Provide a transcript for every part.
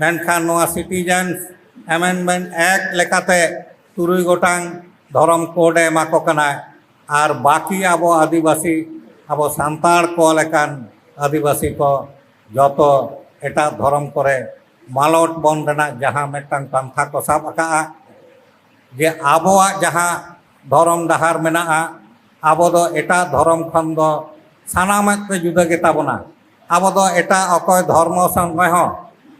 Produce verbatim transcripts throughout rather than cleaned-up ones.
ᱢᱮᱱᱠᱷᱟᱱ ᱱᱚᱣᱟ Citizens Amendment Act ᱞᱮᱠᱟᱛᱮ ᱛᱩᱨᱩᱭ ᱜᱚᱴᱟᱝ ᱫᱷᱚᱨᱚᱢ ᱠᱳᱰ ᱮ ᱮᱢᱟ ᱠᱚ ᱠᱟᱱᱟᱭ᱾ ᱟᱨ ᱵᱟᱹᱠᱤ ᱟᱵᱚ ᱟᱹᱫᱤᱵᱟᱹᱥᱤ, ᱟᱵᱚ ᱥᱟᱱᱛᱟᱲ ᱠᱚ ᱞᱮᱠᱟᱱ ᱟᱹᱫᱤᱵᱟᱹᱥᱤ ᱠᱚ ᱡᱚᱛᱚ ᱮᱴᱟᱜ ᱫᱷᱚᱨᱚᱢ ᱠᱚᱨᱮ ᱢᱟᱞᱚᱴ ᱵᱚᱱ ᱨᱮᱱᱟᱜ ᱡᱟᱦᱟᱸ ᱢᱤᱫᱴᱟᱝ ᱯᱟᱱᱛᱷᱟ ᱠᱚ ᱥᱟᱵ ᱟᱠᱟᱫᱼᱟ, ᱡᱮ ᱟᱵᱚᱣᱟᱜ ᱡᱟᱦᱟᱸ ᱫᱷᱚᱨᱚᱢ ᱰᱟᱦᱟᱨ ᱢᱮᱱᱟᱜᱼᱟ, ᱟᱵᱚ ᱫᱚ ᱮᱴᱟᱜ ᱫᱷᱚᱨᱚᱢ ᱠᱷᱚᱱ ᱫᱚ ᱥᱟᱱᱟᱢᱟᱜ ᱛᱮ ᱡᱩᱫᱟᱹ ᱜᱮᱛᱟ ᱵᱚᱱᱟ᱾ ᱟᱵᱚ ᱫᱚ ᱮᱴᱟᱜ ᱚᱠᱚᱭ ᱫᱷᱚᱨᱢᱚ ᱥᱚᱸᱜᱮ ᱦᱚᱸ,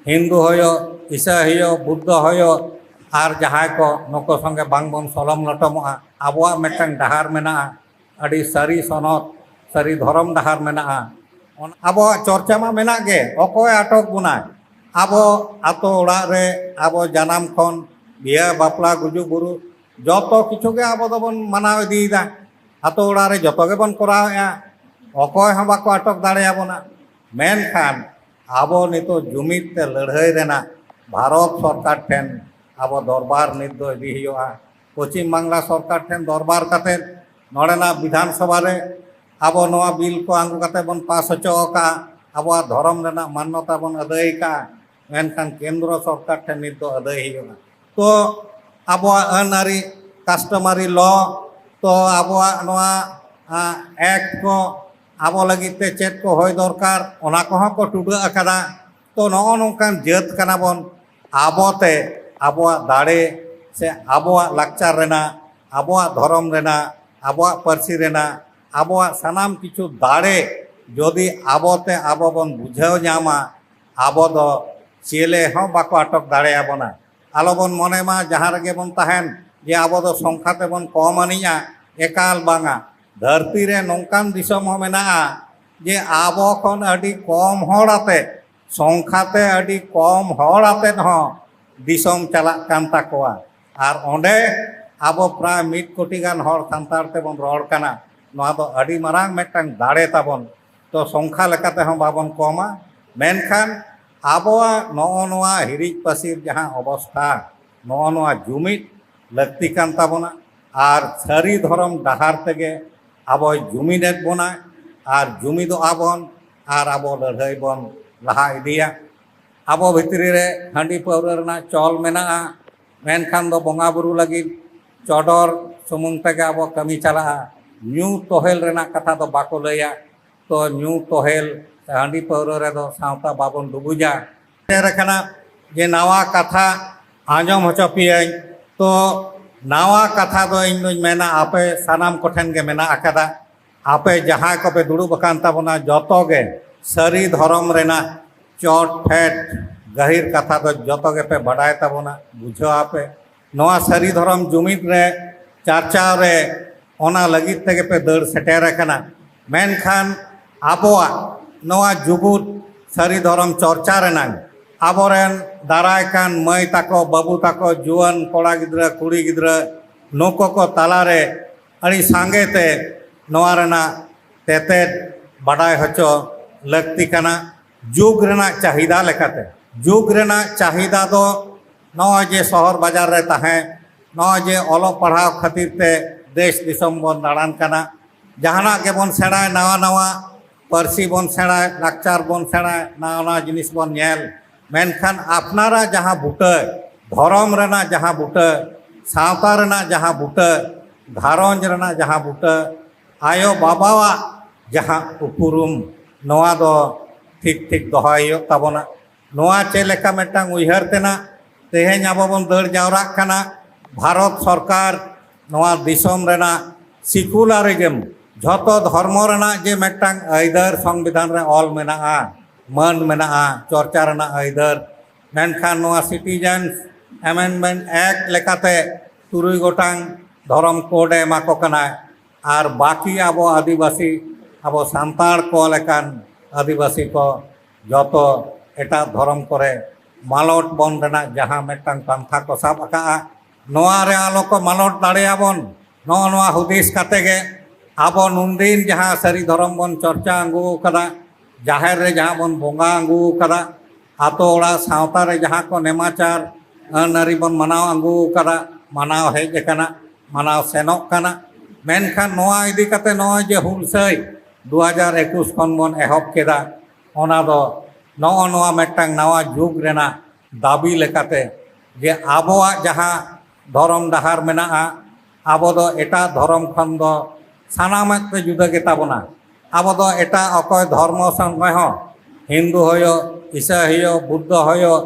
ᱦᱤᱱᱫᱩ ᱦᱩᱭᱩᱜ, ᱤᱥᱟᱹ ᱦᱩᱭᱩᱜ, ᱵᱩᱫᱽᱫᱷᱚ ᱦᱩᱭᱩᱜ, ᱟᱨ ᱡᱟᱦᱟᱸᱭ ᱠᱚ ᱱᱩᱠᱩ ᱥᱚᱸᱜᱮ ᱵᱟᱝᱵᱚᱱ ᱥᱚᱞᱚᱢ ᱞᱚᱴᱚᱢᱚᱜᱼᱟ᱾ ᱟᱵᱚᱣᱟᱜ ᱢᱤᱫᱴᱟᱝ ᱰᱟᱦᱟᱨ ᱢᱮᱱᱟᱜᱼᱟ, ᱟᱹᱰᱤ ᱥᱟᱹᱨᱤ ᱥᱚᱱᱚᱛ, ᱥᱟᱹᱨᱤ ᱫᱷᱚᱨᱚᱢ ᱰᱟᱦᱟᱨ ᱢᱮᱱᱟᱜᱼᱟ᱾ ᱚᱱᱟ ᱟᱵᱚᱣᱟᱜ ᱪᱚᱨᱪᱟ ᱢᱟ ᱢᱮᱱᱟᱜ ᱜᱮ, ᱚᱠᱚᱭ ᱟᱴᱚᱠ ᱵᱚᱱᱟᱭ? ᱟᱵᱚ ᱟᱛᱳ ᱚᱲᱟᱜ ᱨᱮ ᱟᱵᱚ ᱡᱟᱱᱟᱢ ᱠᱷᱚᱱ ᱵᱤᱦᱟᱹ, ᱵᱟᱯᱞᱟ, ᱜᱩᱡᱩᱜ, ᱵᱩᱨᱩ, ᱡᱚᱛᱚ ᱠᱤᱪᱷᱩ ᱜᱮ ᱟᱵᱚ ᱫᱚᱵᱚᱱ ᱢᱟᱱᱟᱣ ᱤᱫᱤᱭᱮᱫᱟ᱾ ᱟᱛᱳ ᱚᱲᱟᱜ ᱨᱮ ᱡᱚᱛᱚ ᱜᱮᱵᱚᱱ ᱠᱚᱨᱟᱣᱮᱫᱼᱟ, ᱚᱠᱚᱭ ᱦᱚᱸ ᱵᱟᱠᱚ ᱟᱴᱚᱠ ᱫᱟᱲᱮᱭᱟᱵᱚᱱᱟ᱾ ᱢᱮᱱᱠᱷᱟᱱ ᱟᱵᱚ ᱱᱤᱛᱚᱜ ᱡᱩᱢᱤᱫ ᱛᱮ ᱞᱟᱹᱲᱦᱟᱹᱭ ᱨᱮᱱᱟᱜ ᱵᱷᱟᱨᱚᱛ ᱥᱚᱨᱠᱟᱨ ᱴᱷᱮᱱ ᱟᱵᱚ ᱫᱚᱨᱵᱟᱨ ᱱᱤᱛ ᱫᱚ ᱤᱫᱤ ᱦᱩᱭᱩᱜᱼᱟ᱾ ᱯᱚᱪᱷᱤᱢ ᱵᱟᱝᱞᱟ ᱥᱚᱨᱠᱟᱨ ᱴᱷᱮᱱ ᱫᱚᱨᱵᱟᱨ ᱠᱟᱛᱮ ᱱᱚᱰᱮᱱᱟᱜ ᱵᱤᱫᱷᱟᱱ ᱥᱚᱵᱷᱟ ᱨᱮ ᱟᱵᱚ ᱱᱚᱣᱟ ᱵᱤᱞ ᱠᱚ ᱟᱹᱜᱩ ᱠᱟᱛᱮ ᱵᱚᱱ ᱯᱟᱥ ᱦᱚᱪᱚ ᱟᱠᱟᱫᱼᱟ, ᱟᱵᱚᱣᱟᱜ ᱫᱷᱚᱨᱚᱢ ᱨᱮᱱᱟᱜ ᱢᱟᱱᱱᱚᱛᱟ ᱵᱚᱱ ᱟᱹᱫᱟᱹᱭ ᱟᱠᱟᱫᱼᱟ᱾ ᱢᱮᱱᱠᱷᱟᱱ ᱠᱮᱱᱫᱨᱚ ᱥᱚᱨᱠᱟᱨ ᱴᱷᱮᱱ ᱱᱤᱛ ᱫᱚ ᱟᱹᱫᱟᱹᱭ ᱦᱩᱭᱩᱜᱼᱟ᱾ ᱛᱚ ᱟᱵᱚᱣᱟᱜ ᱟᱹᱱ ᱟᱹᱨᱤ, customary law, ᱛᱚ ᱟᱵᱚᱣᱟᱜ ᱱᱚᱣᱟ ᱮᱠᱴ ᱠᱚ, ᱟᱵᱚ ᱞᱟᱹᱜᱤᱫ ᱛᱮ ᱪᱮᱫ ᱠᱚ ᱦᱩᱭ ᱫᱚᱨᱠᱟᱨ, ᱚᱱᱟ ᱠᱚᱦᱚᱸ ᱠᱚ ᱴᱩᱰᱟᱹᱜ ᱟᱠᱟᱫᱟ᱾ ᱛᱚ ᱱᱚᱜᱼᱚ ᱱᱚᱝᱠᱟᱱ ᱡᱟᱹᱛ ᱠᱟᱱᱟ ᱵᱚᱱ᱾ ᱟᱵᱚᱛᱮ ᱟᱵᱚᱣᱟᱜ ᱫᱟᱲᱮ ᱥᱮ ᱟᱵᱚᱣᱟᱜ ᱞᱟᱠᱪᱟᱨ ᱨᱮᱱᱟᱜ, ᱟᱵᱚᱣᱟᱜ ᱫᱷᱚᱨᱚᱢ ᱨᱮᱱᱟᱜ, ᱟᱵᱚᱣᱟᱜ ᱯᱟᱹᱨᱥᱤ ᱨᱮᱱᱟᱜ, ᱟᱵᱚᱣᱟᱜ ᱥᱟᱱᱟᱢ ᱠᱤᱪᱷᱩ ᱫᱟᱲᱮ ᱡᱩᱫᱤ ᱟᱵᱚᱛᱮ ᱟᱵᱚ ᱵᱚᱱ ᱵᱩᱡᱷᱟᱹᱣ ᱧᱟᱢᱟ, ᱟᱵᱚ ᱫᱚ ᱪᱮᱞᱮ ᱦᱚᱸ ᱵᱟᱠᱚ ᱟᱴᱚᱠ ᱫᱟᱲᱮᱭᱟᱵᱚᱱᱟ᱾ ᱟᱞᱚᱵᱚᱱ ᱢᱚᱱᱮ ᱢᱟ ᱡᱟᱦᱟᱸ ᱨᱮᱜᱮ ᱵᱚᱱ ᱛᱟᱦᱮᱱ ᱡᱮ ᱟᱵᱚ ᱫᱚ ᱥᱚᱝᱠᱷᱟ ᱛᱮᱵᱚᱱ ᱠᱚᱢ ᱟᱹᱱᱤᱡᱼᱟ, ᱮᱠᱟᱞ ᱵᱟᱝᱟ᱾ ᱫᱷᱟᱹᱨᱛᱤ ᱨᱮ ᱱᱚᱝᱠᱟᱱ ᱫᱤᱥᱚᱢ ᱦᱚᱸ ᱢᱮᱱᱟᱜᱼᱟ ᱡᱮ ᱟᱵᱚ ᱠᱷᱚᱱ ᱟᱹᱰᱤ ᱠᱚᱢ ᱦᱚᱲ ᱟᱛᱮ, ᱥᱚᱝᱠᱷᱟ ᱛᱮ ᱟᱹᱰᱤ ᱠᱚᱢ ᱦᱚᱲ ᱟᱛᱮ ᱦᱚᱸ ᱫᱤᱥᱚᱢ ᱪᱟᱞᱟᱜ ᱠᱟᱱ ᱛᱟᱠᱚᱣᱟ᱾ ᱟᱨ ᱚᱸᱰᱮ ᱟᱵᱚ ᱯᱨᱟᱭ ᱢᱤᱫ ᱠᱳᱴᱤ ᱜᱟᱱ ᱦᱚᱲ ᱥᱟᱱᱛᱟᱲ ᱛᱮᱵᱚᱱ ᱨᱚᱲ ᱠᱟᱱᱟ᱾ ᱱᱚᱣᱟ ᱫᱚ ᱟᱹᱰᱤ ᱢᱟᱨᱟᱝ ᱢᱤᱫᱴᱟᱝ ᱫᱟᱲᱮ ᱛᱟᱵᱚᱱ᱾ ᱛᱚ ᱥᱚᱝᱠᱷᱟ ᱞᱮᱠᱟ ᱛᱮᱦᱚᱸ ᱵᱟᱵᱚᱱ ᱠᱚᱢᱟ, ᱢᱮᱱᱠᱷᱟᱱ ᱟᱵᱚᱣᱟᱜ ᱱᱚᱜᱼᱚ ᱱᱚᱣᱟ ᱦᱤᱨᱤᱡ ᱯᱟᱹᱥᱤᱨ ᱡᱟᱦᱟᱸ ᱚᱵᱚᱥᱛᱷᱟ, ᱱᱚᱜᱼᱚ ᱱᱚᱣᱟ ᱡᱩᱢᱤᱫ ᱞᱟᱹᱠᱛᱤ ᱠᱟᱱ ᱛᱟᱵᱚᱱᱟ᱾ ᱟᱨ ᱥᱟᱹᱨᱤ ᱫᱷᱚᱨᱚᱢ ᱰᱟᱦᱟᱨ ᱛᱮᱜᱮ ᱟᱵᱚᱭ ᱡᱩᱢᱤᱫᱮᱫ ᱵᱚᱱᱟ, ᱟᱨ ᱡᱩᱢᱤᱫᱚᱜᱼᱟ ᱵᱚᱱ, ᱟᱨ ᱟᱵᱚ ᱞᱟᱹᱲᱦᱟᱹᱭ ᱵᱚᱱ ᱞᱟᱦᱟ ᱤᱫᱤᱭᱟ᱾ ᱟᱵᱚ ᱵᱷᱤᱛᱨᱤ ᱨᱮ ᱦᱟᱺᱰᱤ ᱯᱟᱹᱣᱨᱟᱹ ᱨᱮᱱᱟᱜ ᱪᱚᱞ ᱢᱮᱱᱟᱜᱼᱟ, ᱢᱮᱱᱠᱷᱟᱱ ᱫᱚ ᱵᱚᱸᱜᱟ ᱵᱩᱨᱩ ᱞᱟᱹᱜᱤᱫ ᱪᱚᱰᱚᱨ ᱥᱩᱢᱩᱝ ᱛᱮᱜᱮ ᱟᱵᱚ ᱠᱟᱹᱢᱤ ᱪᱟᱞᱟᱜᱼᱟ᱾ ᱧᱩ ᱛᱚᱦᱮᱞ ᱨᱮᱱᱟᱜ ᱠᱟᱛᱷᱟ ᱫᱚ ᱵᱟᱠᱚ ᱞᱟᱹᱭᱟ᱾ ᱛᱚ ᱧᱩ ᱛᱚᱦᱮᱞ ᱥᱮ ᱦᱟᱺᱰᱤ ᱯᱟᱹᱣᱨᱟᱹ ᱨᱮᱫᱚ ᱥᱟᱶᱛᱟ ᱵᱟᱵᱚᱱ ᱰᱩᱵᱩᱡᱟ᱾ ᱥᱮᱴᱮᱨ ᱟᱠᱟᱱᱟ ᱡᱮ ᱱᱟᱣᱟ ᱠᱟᱛᱷᱟ ᱟᱸᱡᱚᱢ ᱦᱚᱪᱚ ᱯᱮᱭᱟᱹᱧ᱾ ᱛᱚ ᱱᱟᱣᱟ ᱠᱟᱛᱷᱟ ᱫᱚ ᱤᱧ ᱫᱚᱧ ᱢᱮᱱᱟ, ᱟᱯᱮ ᱥᱟᱱᱟᱢ ᱠᱚᱴᱷᱮᱱ ᱜᱮ ᱢᱮᱱᱟᱜ ᱟᱠᱟᱫᱟ᱾ ᱟᱯᱮ ᱡᱟᱦᱟᱸᱭ ᱠᱚᱯᱮ ᱫᱩᱲᱩᱵ ᱟᱠᱟᱱ ᱛᱟᱵᱚᱱᱟ, ᱡᱚᱛᱚ ᱜᱮ ᱥᱟᱹᱨᱤ ᱫᱷᱚᱨᱚᱢ ᱨᱮᱱᱟᱜ ᱪᱚᱴ ᱯᱷᱮᱰ ᱜᱟᱹᱦᱤᱨ ᱠᱟᱛᱷᱟ ᱫᱚ ᱡᱚᱛᱚ ᱜᱮᱯᱮ ᱵᱟᱰᱟᱭ ᱛᱟᱵᱚᱱᱟ, ᱵᱩᱡᱷᱟᱹᱣ ᱟᱯᱮ᱾ ᱱᱚᱣᱟ ᱥᱟᱹᱨᱤ ᱫᱷᱚᱨᱚᱢ ᱡᱩᱢᱤᱫ ᱨᱮ, ᱪᱟᱨᱪᱟᱣ ᱨᱮ, ᱚᱱᱟ ᱞᱟᱹᱜᱤᱫ ᱛᱮᱜᱮ ᱯᱮ ᱫᱟᱹᱲ ᱥᱮᱴᱮᱨ ᱟᱠᱟᱱᱟ᱾ ᱢᱮᱱᱠᱷᱟᱱ ᱟᱵᱚᱣᱟᱜ ᱱᱚᱣᱟ ᱡᱩᱜᱩᱫ ᱥᱟᱹᱨᱤ ᱫᱷᱚᱨᱚᱢ ᱪᱚᱨᱪᱟ ᱨᱮᱱᱟᱝ ᱟᱵᱚᱨᱮᱱ ᱫᱟᱨᱟᱭ ᱠᱟᱱ ᱢᱟᱹᱭ ᱛᱟᱠᱚ, ᱵᱟᱹᱵᱩ ᱛᱟᱠᱚ, ᱡᱩᱣᱟᱹᱱ ᱠᱚᱲᱟ ᱜᱤᱫᱽᱨᱟᱹ, ᱠᱩᱲᱤ ᱜᱤᱫᱽᱨᱟᱹ, ᱱᱩᱠᱩ ᱠᱚ ᱛᱟᱞᱟᱨᱮ ᱟᱹᱰᱤ ᱥᱟᱸᱜᱮ ᱛᱮ ᱱᱚᱣᱟ ᱨᱮᱱᱟᱜ ᱛᱮᱛᱮᱫ ᱵᱟᱰᱟᱭ ᱦᱚᱪᱚ ᱞᱟᱹᱠᱛᱤ ᱠᱟᱱᱟ᱾ ᱡᱩᱜᱽ ᱨᱮᱱᱟᱜ ᱪᱟᱦᱤᱫᱟ ᱞᱮᱠᱟᱛᱮ, ᱡᱩᱜᱽ ᱨᱮᱱᱟᱜ ᱪᱟᱦᱤᱫᱟ ᱫᱚ ᱱᱚᱜᱼᱚᱭ ᱡᱮ ᱥᱚᱦᱚᱨ ᱵᱟᱡᱟᱨ ᱨᱮ ᱛᱟᱦᱮᱸ, ᱱᱚᱜᱼᱚᱭ ᱡᱮ ᱚᱞᱚᱜ ᱯᱟᱲᱦᱟᱣ ᱠᱷᱟᱹᱛᱤᱨ ᱛᱮ ᱫᱮᱥ ᱫᱤᱥᱚᱢ ᱵᱚᱱ ᱫᱟᱬᱟᱱ ᱠᱟᱱᱟ, ᱡᱟᱦᱟᱱᱟᱜ ᱜᱮᱵᱚᱱ ᱥᱮᱬᱟᱭ, ᱱᱟᱣᱟ ᱱᱟᱣᱟ ᱯᱟᱹᱨᱥᱤ ᱵᱚᱱ ᱥᱮᱬᱟᱭ, ᱞᱟᱠᱪᱟᱨ ᱵᱚᱱ ᱥᱮᱬᱟᱭ, ᱱᱟᱣᱟ ᱱᱟᱣᱟ ᱡᱤᱱᱤᱥ ᱵᱚᱱ ᱧᱮᱞ, ᱢᱮᱱᱠᱷᱟᱱ ᱟᱯᱱᱟᱨᱟᱜ ᱡᱟᱦᱟᱸ ᱵᱩᱴᱟᱹ, ᱫᱷᱚᱨᱚᱢ ᱨᱮᱱᱟᱜ ᱡᱟᱦᱟᱸ ᱵᱩᱴᱟᱹ, ᱥᱟᱶᱛᱟ ᱨᱮᱱᱟᱜ ᱡᱟᱦᱟᱸ ᱵᱩᱴᱟᱹ, ᱜᱷᱟᱨᱚᱸᱡᱽ ᱨᱮᱱᱟᱜ ᱡᱟᱦᱟᱸ ᱵᱩᱴᱟᱹ, ᱟᱭᱳ ᱵᱟᱵᱟᱣᱟᱜ ᱡᱟᱦᱟᱸ ᱩᱯᱨᱩᱢ, ᱱᱚᱣᱟ ᱫᱚ ᱴᱷᱤᱠ ᱴᱷᱤᱠ ᱫᱚᱦᱚᱭ ᱦᱩᱭᱩᱜ ᱛᱟᱵᱚᱱᱟ᱾ ᱱᱚᱣᱟ ᱪᱮᱫ ᱞᱮᱠᱟ ᱢᱤᱫᱴᱟᱝ ᱩᱭᱦᱟᱹᱨ ᱛᱮᱱᱟᱜ, ᱛᱮᱦᱮᱧ ᱟᱵᱚ ᱵᱚᱱ ᱫᱟᱹᱲ ᱡᱟᱣᱨᱟᱜ ᱠᱟᱱᱟ᱾ ᱵᱷᱟᱨᱚᱛ ᱥᱚᱨᱠᱟᱨ ᱱᱚᱣᱟ ᱫᱤᱥᱚᱢ ᱨᱮᱱᱟᱜ ᱥᱤᱠᱩᱞᱟᱨᱤᱡᱚᱢ, ᱡᱷᱚᱛᱚ ᱫᱷᱚᱨᱢᱚ ᱨᱮᱱᱟᱜ ᱡᱮ ᱢᱤᱫᱴᱟᱝ ᱟᱹᱭᱫᱟᱹᱨ ᱥᱚᱝᱵᱤᱫᱷᱟᱱ ᱨᱮ ᱚᱞ ᱢᱮᱱᱟᱜᱼᱟ, ᱢᱟᱹᱱ ᱢᱮᱱᱟᱜᱼᱟ, ᱪᱚᱨᱪᱟ ᱨᱮᱱᱟᱜ ᱟᱹᱭᱫᱟᱹᱨ, ᱢᱮᱱᱠᱷᱟᱱ ᱱᱚᱣᱟ Citizens Amendment Act ᱞᱮᱠᱟᱛᱮ ᱛᱩᱨᱩᱭ ᱜᱚᱴᱟᱝ ᱫᱷᱚᱨᱚᱢ ᱠᱳᱰ ᱮ ᱮᱢᱟ ᱠᱚ ᱠᱟᱱᱟᱭ᱾ ᱟᱨ ᱵᱟᱹᱠᱤ ᱟᱵᱚ ᱟᱹᱫᱤᱵᱟᱹᱥᱤ, ᱟᱵᱚ ᱥᱟᱱᱛᱟᱲ ᱠᱚ ᱞᱮᱠᱟᱱ ᱟᱹᱫᱤᱵᱟᱹᱥᱤ ᱠᱚ ᱡᱚᱛᱚ ᱮᱴᱟᱜ ᱫᱷᱚᱨᱚᱢ ᱠᱚᱨᱮ ᱢᱟᱞᱚᱴ ᱵᱚᱱ ᱨᱮᱱᱟᱜ ᱡᱟᱦᱟᱸ ᱢᱤᱫᱴᱟᱝ ᱯᱟᱱᱛᱷᱟ ᱠᱚ ᱥᱟᱵ ᱟᱠᱟᱫᱼᱟ, ᱱᱚᱣᱟ ᱨᱮ ᱟᱞᱚ ᱠᱚ ᱢᱟᱞᱚᱴ ᱫᱟᱲᱮᱭᱟᱵᱚᱱ, ᱱᱚᱜᱼᱚ ᱱᱚᱣᱟ ᱦᱩᱫᱤᱥ ᱠᱟᱛᱮ ᱜᱮ ᱟᱵᱚ ᱱᱩᱱᱫᱤᱱ ᱡᱟᱦᱟᱸ ᱥᱟᱹᱨᱤ ᱫᱷᱚᱨᱚᱢ ᱵᱚᱱ ᱪᱚᱨᱪᱟ ᱟᱹᱜᱩ ᱟᱠᱟᱫᱟ, ᱡᱟᱦᱮᱨ ᱨᱮ ᱡᱟᱦᱟᱸ ᱵᱚᱱ ᱵᱚᱸᱜᱟ ᱟᱹᱜᱩ ᱟᱠᱟᱫᱟ, ᱟᱛᱳ ᱚᱲᱟᱜ ᱥᱟᱶᱛᱟ ᱨᱮ ᱡᱟᱦᱟᱸ ᱠᱚ ᱱᱮᱢᱟᱪᱟᱨ ᱟᱹᱱ ᱟᱹᱨᱤ ᱵᱚᱱ ᱢᱟᱱᱟᱣ ᱟᱹᱜᱩ ᱟᱠᱟᱫᱟ, ᱢᱟᱱᱟᱣ ᱦᱮᱡ ᱟᱠᱟᱱᱟ, ᱢᱟᱱᱟᱣ ᱥᱮᱱᱚᱜ ᱠᱟᱱᱟ᱾ ᱢᱮᱱᱠᱷᱟᱱ ᱱᱚᱣᱟ ᱤᱫᱤ ᱠᱟᱛᱮ ᱱᱚᱜᱼᱚᱭ ᱡᱮ ᱦᱩᱞᱥᱟᱹᱭ ᱫᱩ ᱦᱟᱡᱟᱨ ᱮᱠᱩᱥ ᱠᱷᱚᱱ ᱵᱚᱱ ᱮᱦᱚᱵ ᱠᱮᱫᱟ, ᱚᱱᱟ ᱫᱚ ᱱᱚᱜᱼᱚ ᱱᱚᱣᱟ ᱢᱤᱫᱴᱟᱝ ᱱᱟᱣᱟ ᱡᱩᱜᱽ ᱨᱮᱱᱟᱜ ᱫᱟᱹᱵᱤ ᱞᱮᱠᱟᱛᱮ ᱡᱮ ᱟᱵᱚᱣᱟᱜ ᱡᱟᱦᱟᱸ ᱫᱷᱚᱨᱚᱢ ᱰᱟᱦᱟᱨ ᱢᱮᱱᱟᱜᱼᱟ, ᱟᱵᱚ ᱫᱚ ᱮᱴᱟᱜ ᱫᱷᱚᱨᱚᱢ ᱠᱷᱚᱱ ᱫᱚ ᱥᱟᱱᱟᱢᱟᱜ ᱛᱮ ᱡᱩᱫᱟᱹ ᱜᱮᱛᱟ ᱵᱚᱱᱟ᱾ ᱟᱵᱚ ᱫᱚ ᱮᱴᱟᱜ ᱚᱠᱚᱭ ᱫᱷᱚᱨᱢᱚ ᱥᱚᱸᱜᱮ ᱦᱚᱸ, ᱦᱤᱱᱫᱩ ᱦᱩᱭᱩᱜ, ᱤᱥᱟᱹᱭ ᱦᱩᱭᱩᱜ, ᱵᱩᱫᱽᱫᱷᱚ ᱦᱩᱭᱩᱜ,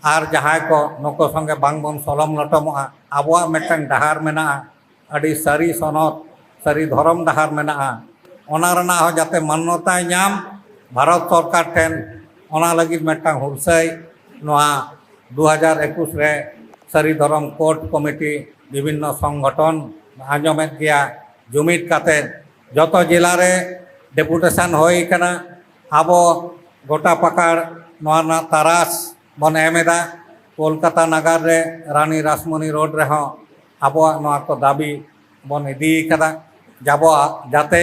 ᱟᱨ ᱡᱟᱦᱟᱸᱭ ᱠᱚ, ᱱᱩᱠᱩ ᱥᱚᱸᱜᱮ ᱵᱟᱝᱵᱚᱱ ᱥᱚᱞᱚᱢ ᱞᱚᱴᱚᱢᱚᱜᱼᱟ᱾ ᱟᱵᱚᱣᱟᱜ ᱢᱤᱫᱴᱟᱝ ᱰᱟᱦᱟᱨ ᱢᱮᱱᱟᱜᱼᱟ, ᱟᱹᱰᱤ ᱥᱟᱹᱨᱤ ᱥᱚᱱᱚᱛ, ᱥᱟᱹᱨᱤ ᱫᱷᱚᱨᱚᱢ ᱰᱟᱦᱟᱨ ᱢᱮᱱᱟᱜᱼᱟ᱾ ᱚᱱᱟ ᱨᱮᱱᱟᱜ ᱦᱚᱸ ᱡᱟᱛᱮ ᱢᱟᱱᱱᱚᱛᱟᱭ ᱧᱟᱢ ᱵᱷᱟᱨᱚᱛ ᱥᱚᱨᱠᱟᱨ ᱴᱷᱮᱱ, ᱚᱱᱟ ᱞᱟᱹᱜᱤᱫ ᱢᱤᱫᱴᱟᱝ ᱦᱩᱞᱥᱟᱹᱭ ᱱᱚᱣᱟ ᱫᱩ ᱦᱟᱡᱟᱨ ᱮᱠᱩᱥ ᱨᱮ ᱥᱟᱹᱨᱤ ᱫᱷᱚᱨᱚᱢ ᱠᱳᱰ ᱠᱚᱢᱤᱴᱤ ᱵᱤᱵᱷᱤᱱᱱᱚ ᱥᱚᱝᱜᱚᱴᱷᱚᱱ ᱟᱸᱡᱚᱢᱮᱫ ᱜᱮᱭᱟ, ᱡᱩᱢᱤᱫ ᱠᱟᱛᱮ ᱡᱚᱛᱚ ᱡᱮᱞᱟ ᱨᱮ ᱰᱮᱯᱩᱴᱮᱥᱚᱱ ᱦᱩᱭ ᱠᱟᱱᱟ᱾ ᱟᱵᱚ ᱜᱚᱴᱟ ᱯᱟᱠᱟᱲ ᱱᱚᱣᱟ ᱨᱮᱱᱟᱜ ᱛᱟᱨᱟᱥ ᱵᱚᱱ ᱮᱢ ᱮᱫᱟ᱾ ᱠᱳᱞᱠᱟᱛᱟ ᱱᱟᱜᱟᱨ ᱨᱮ ᱨᱟᱱᱤ ᱨᱟᱥᱢᱚᱱᱤ ᱨᱳᱰ ᱨᱮᱦᱚᱸ ᱟᱵᱚᱣᱟᱜ ᱱᱚᱣᱟ ᱠᱚ ᱫᱟᱹᱵᱤ ᱵᱚᱱ ᱤᱫᱤ ᱠᱟᱫᱟ, ᱡᱟᱵᱚᱣᱟᱜ ᱡᱟᱛᱮ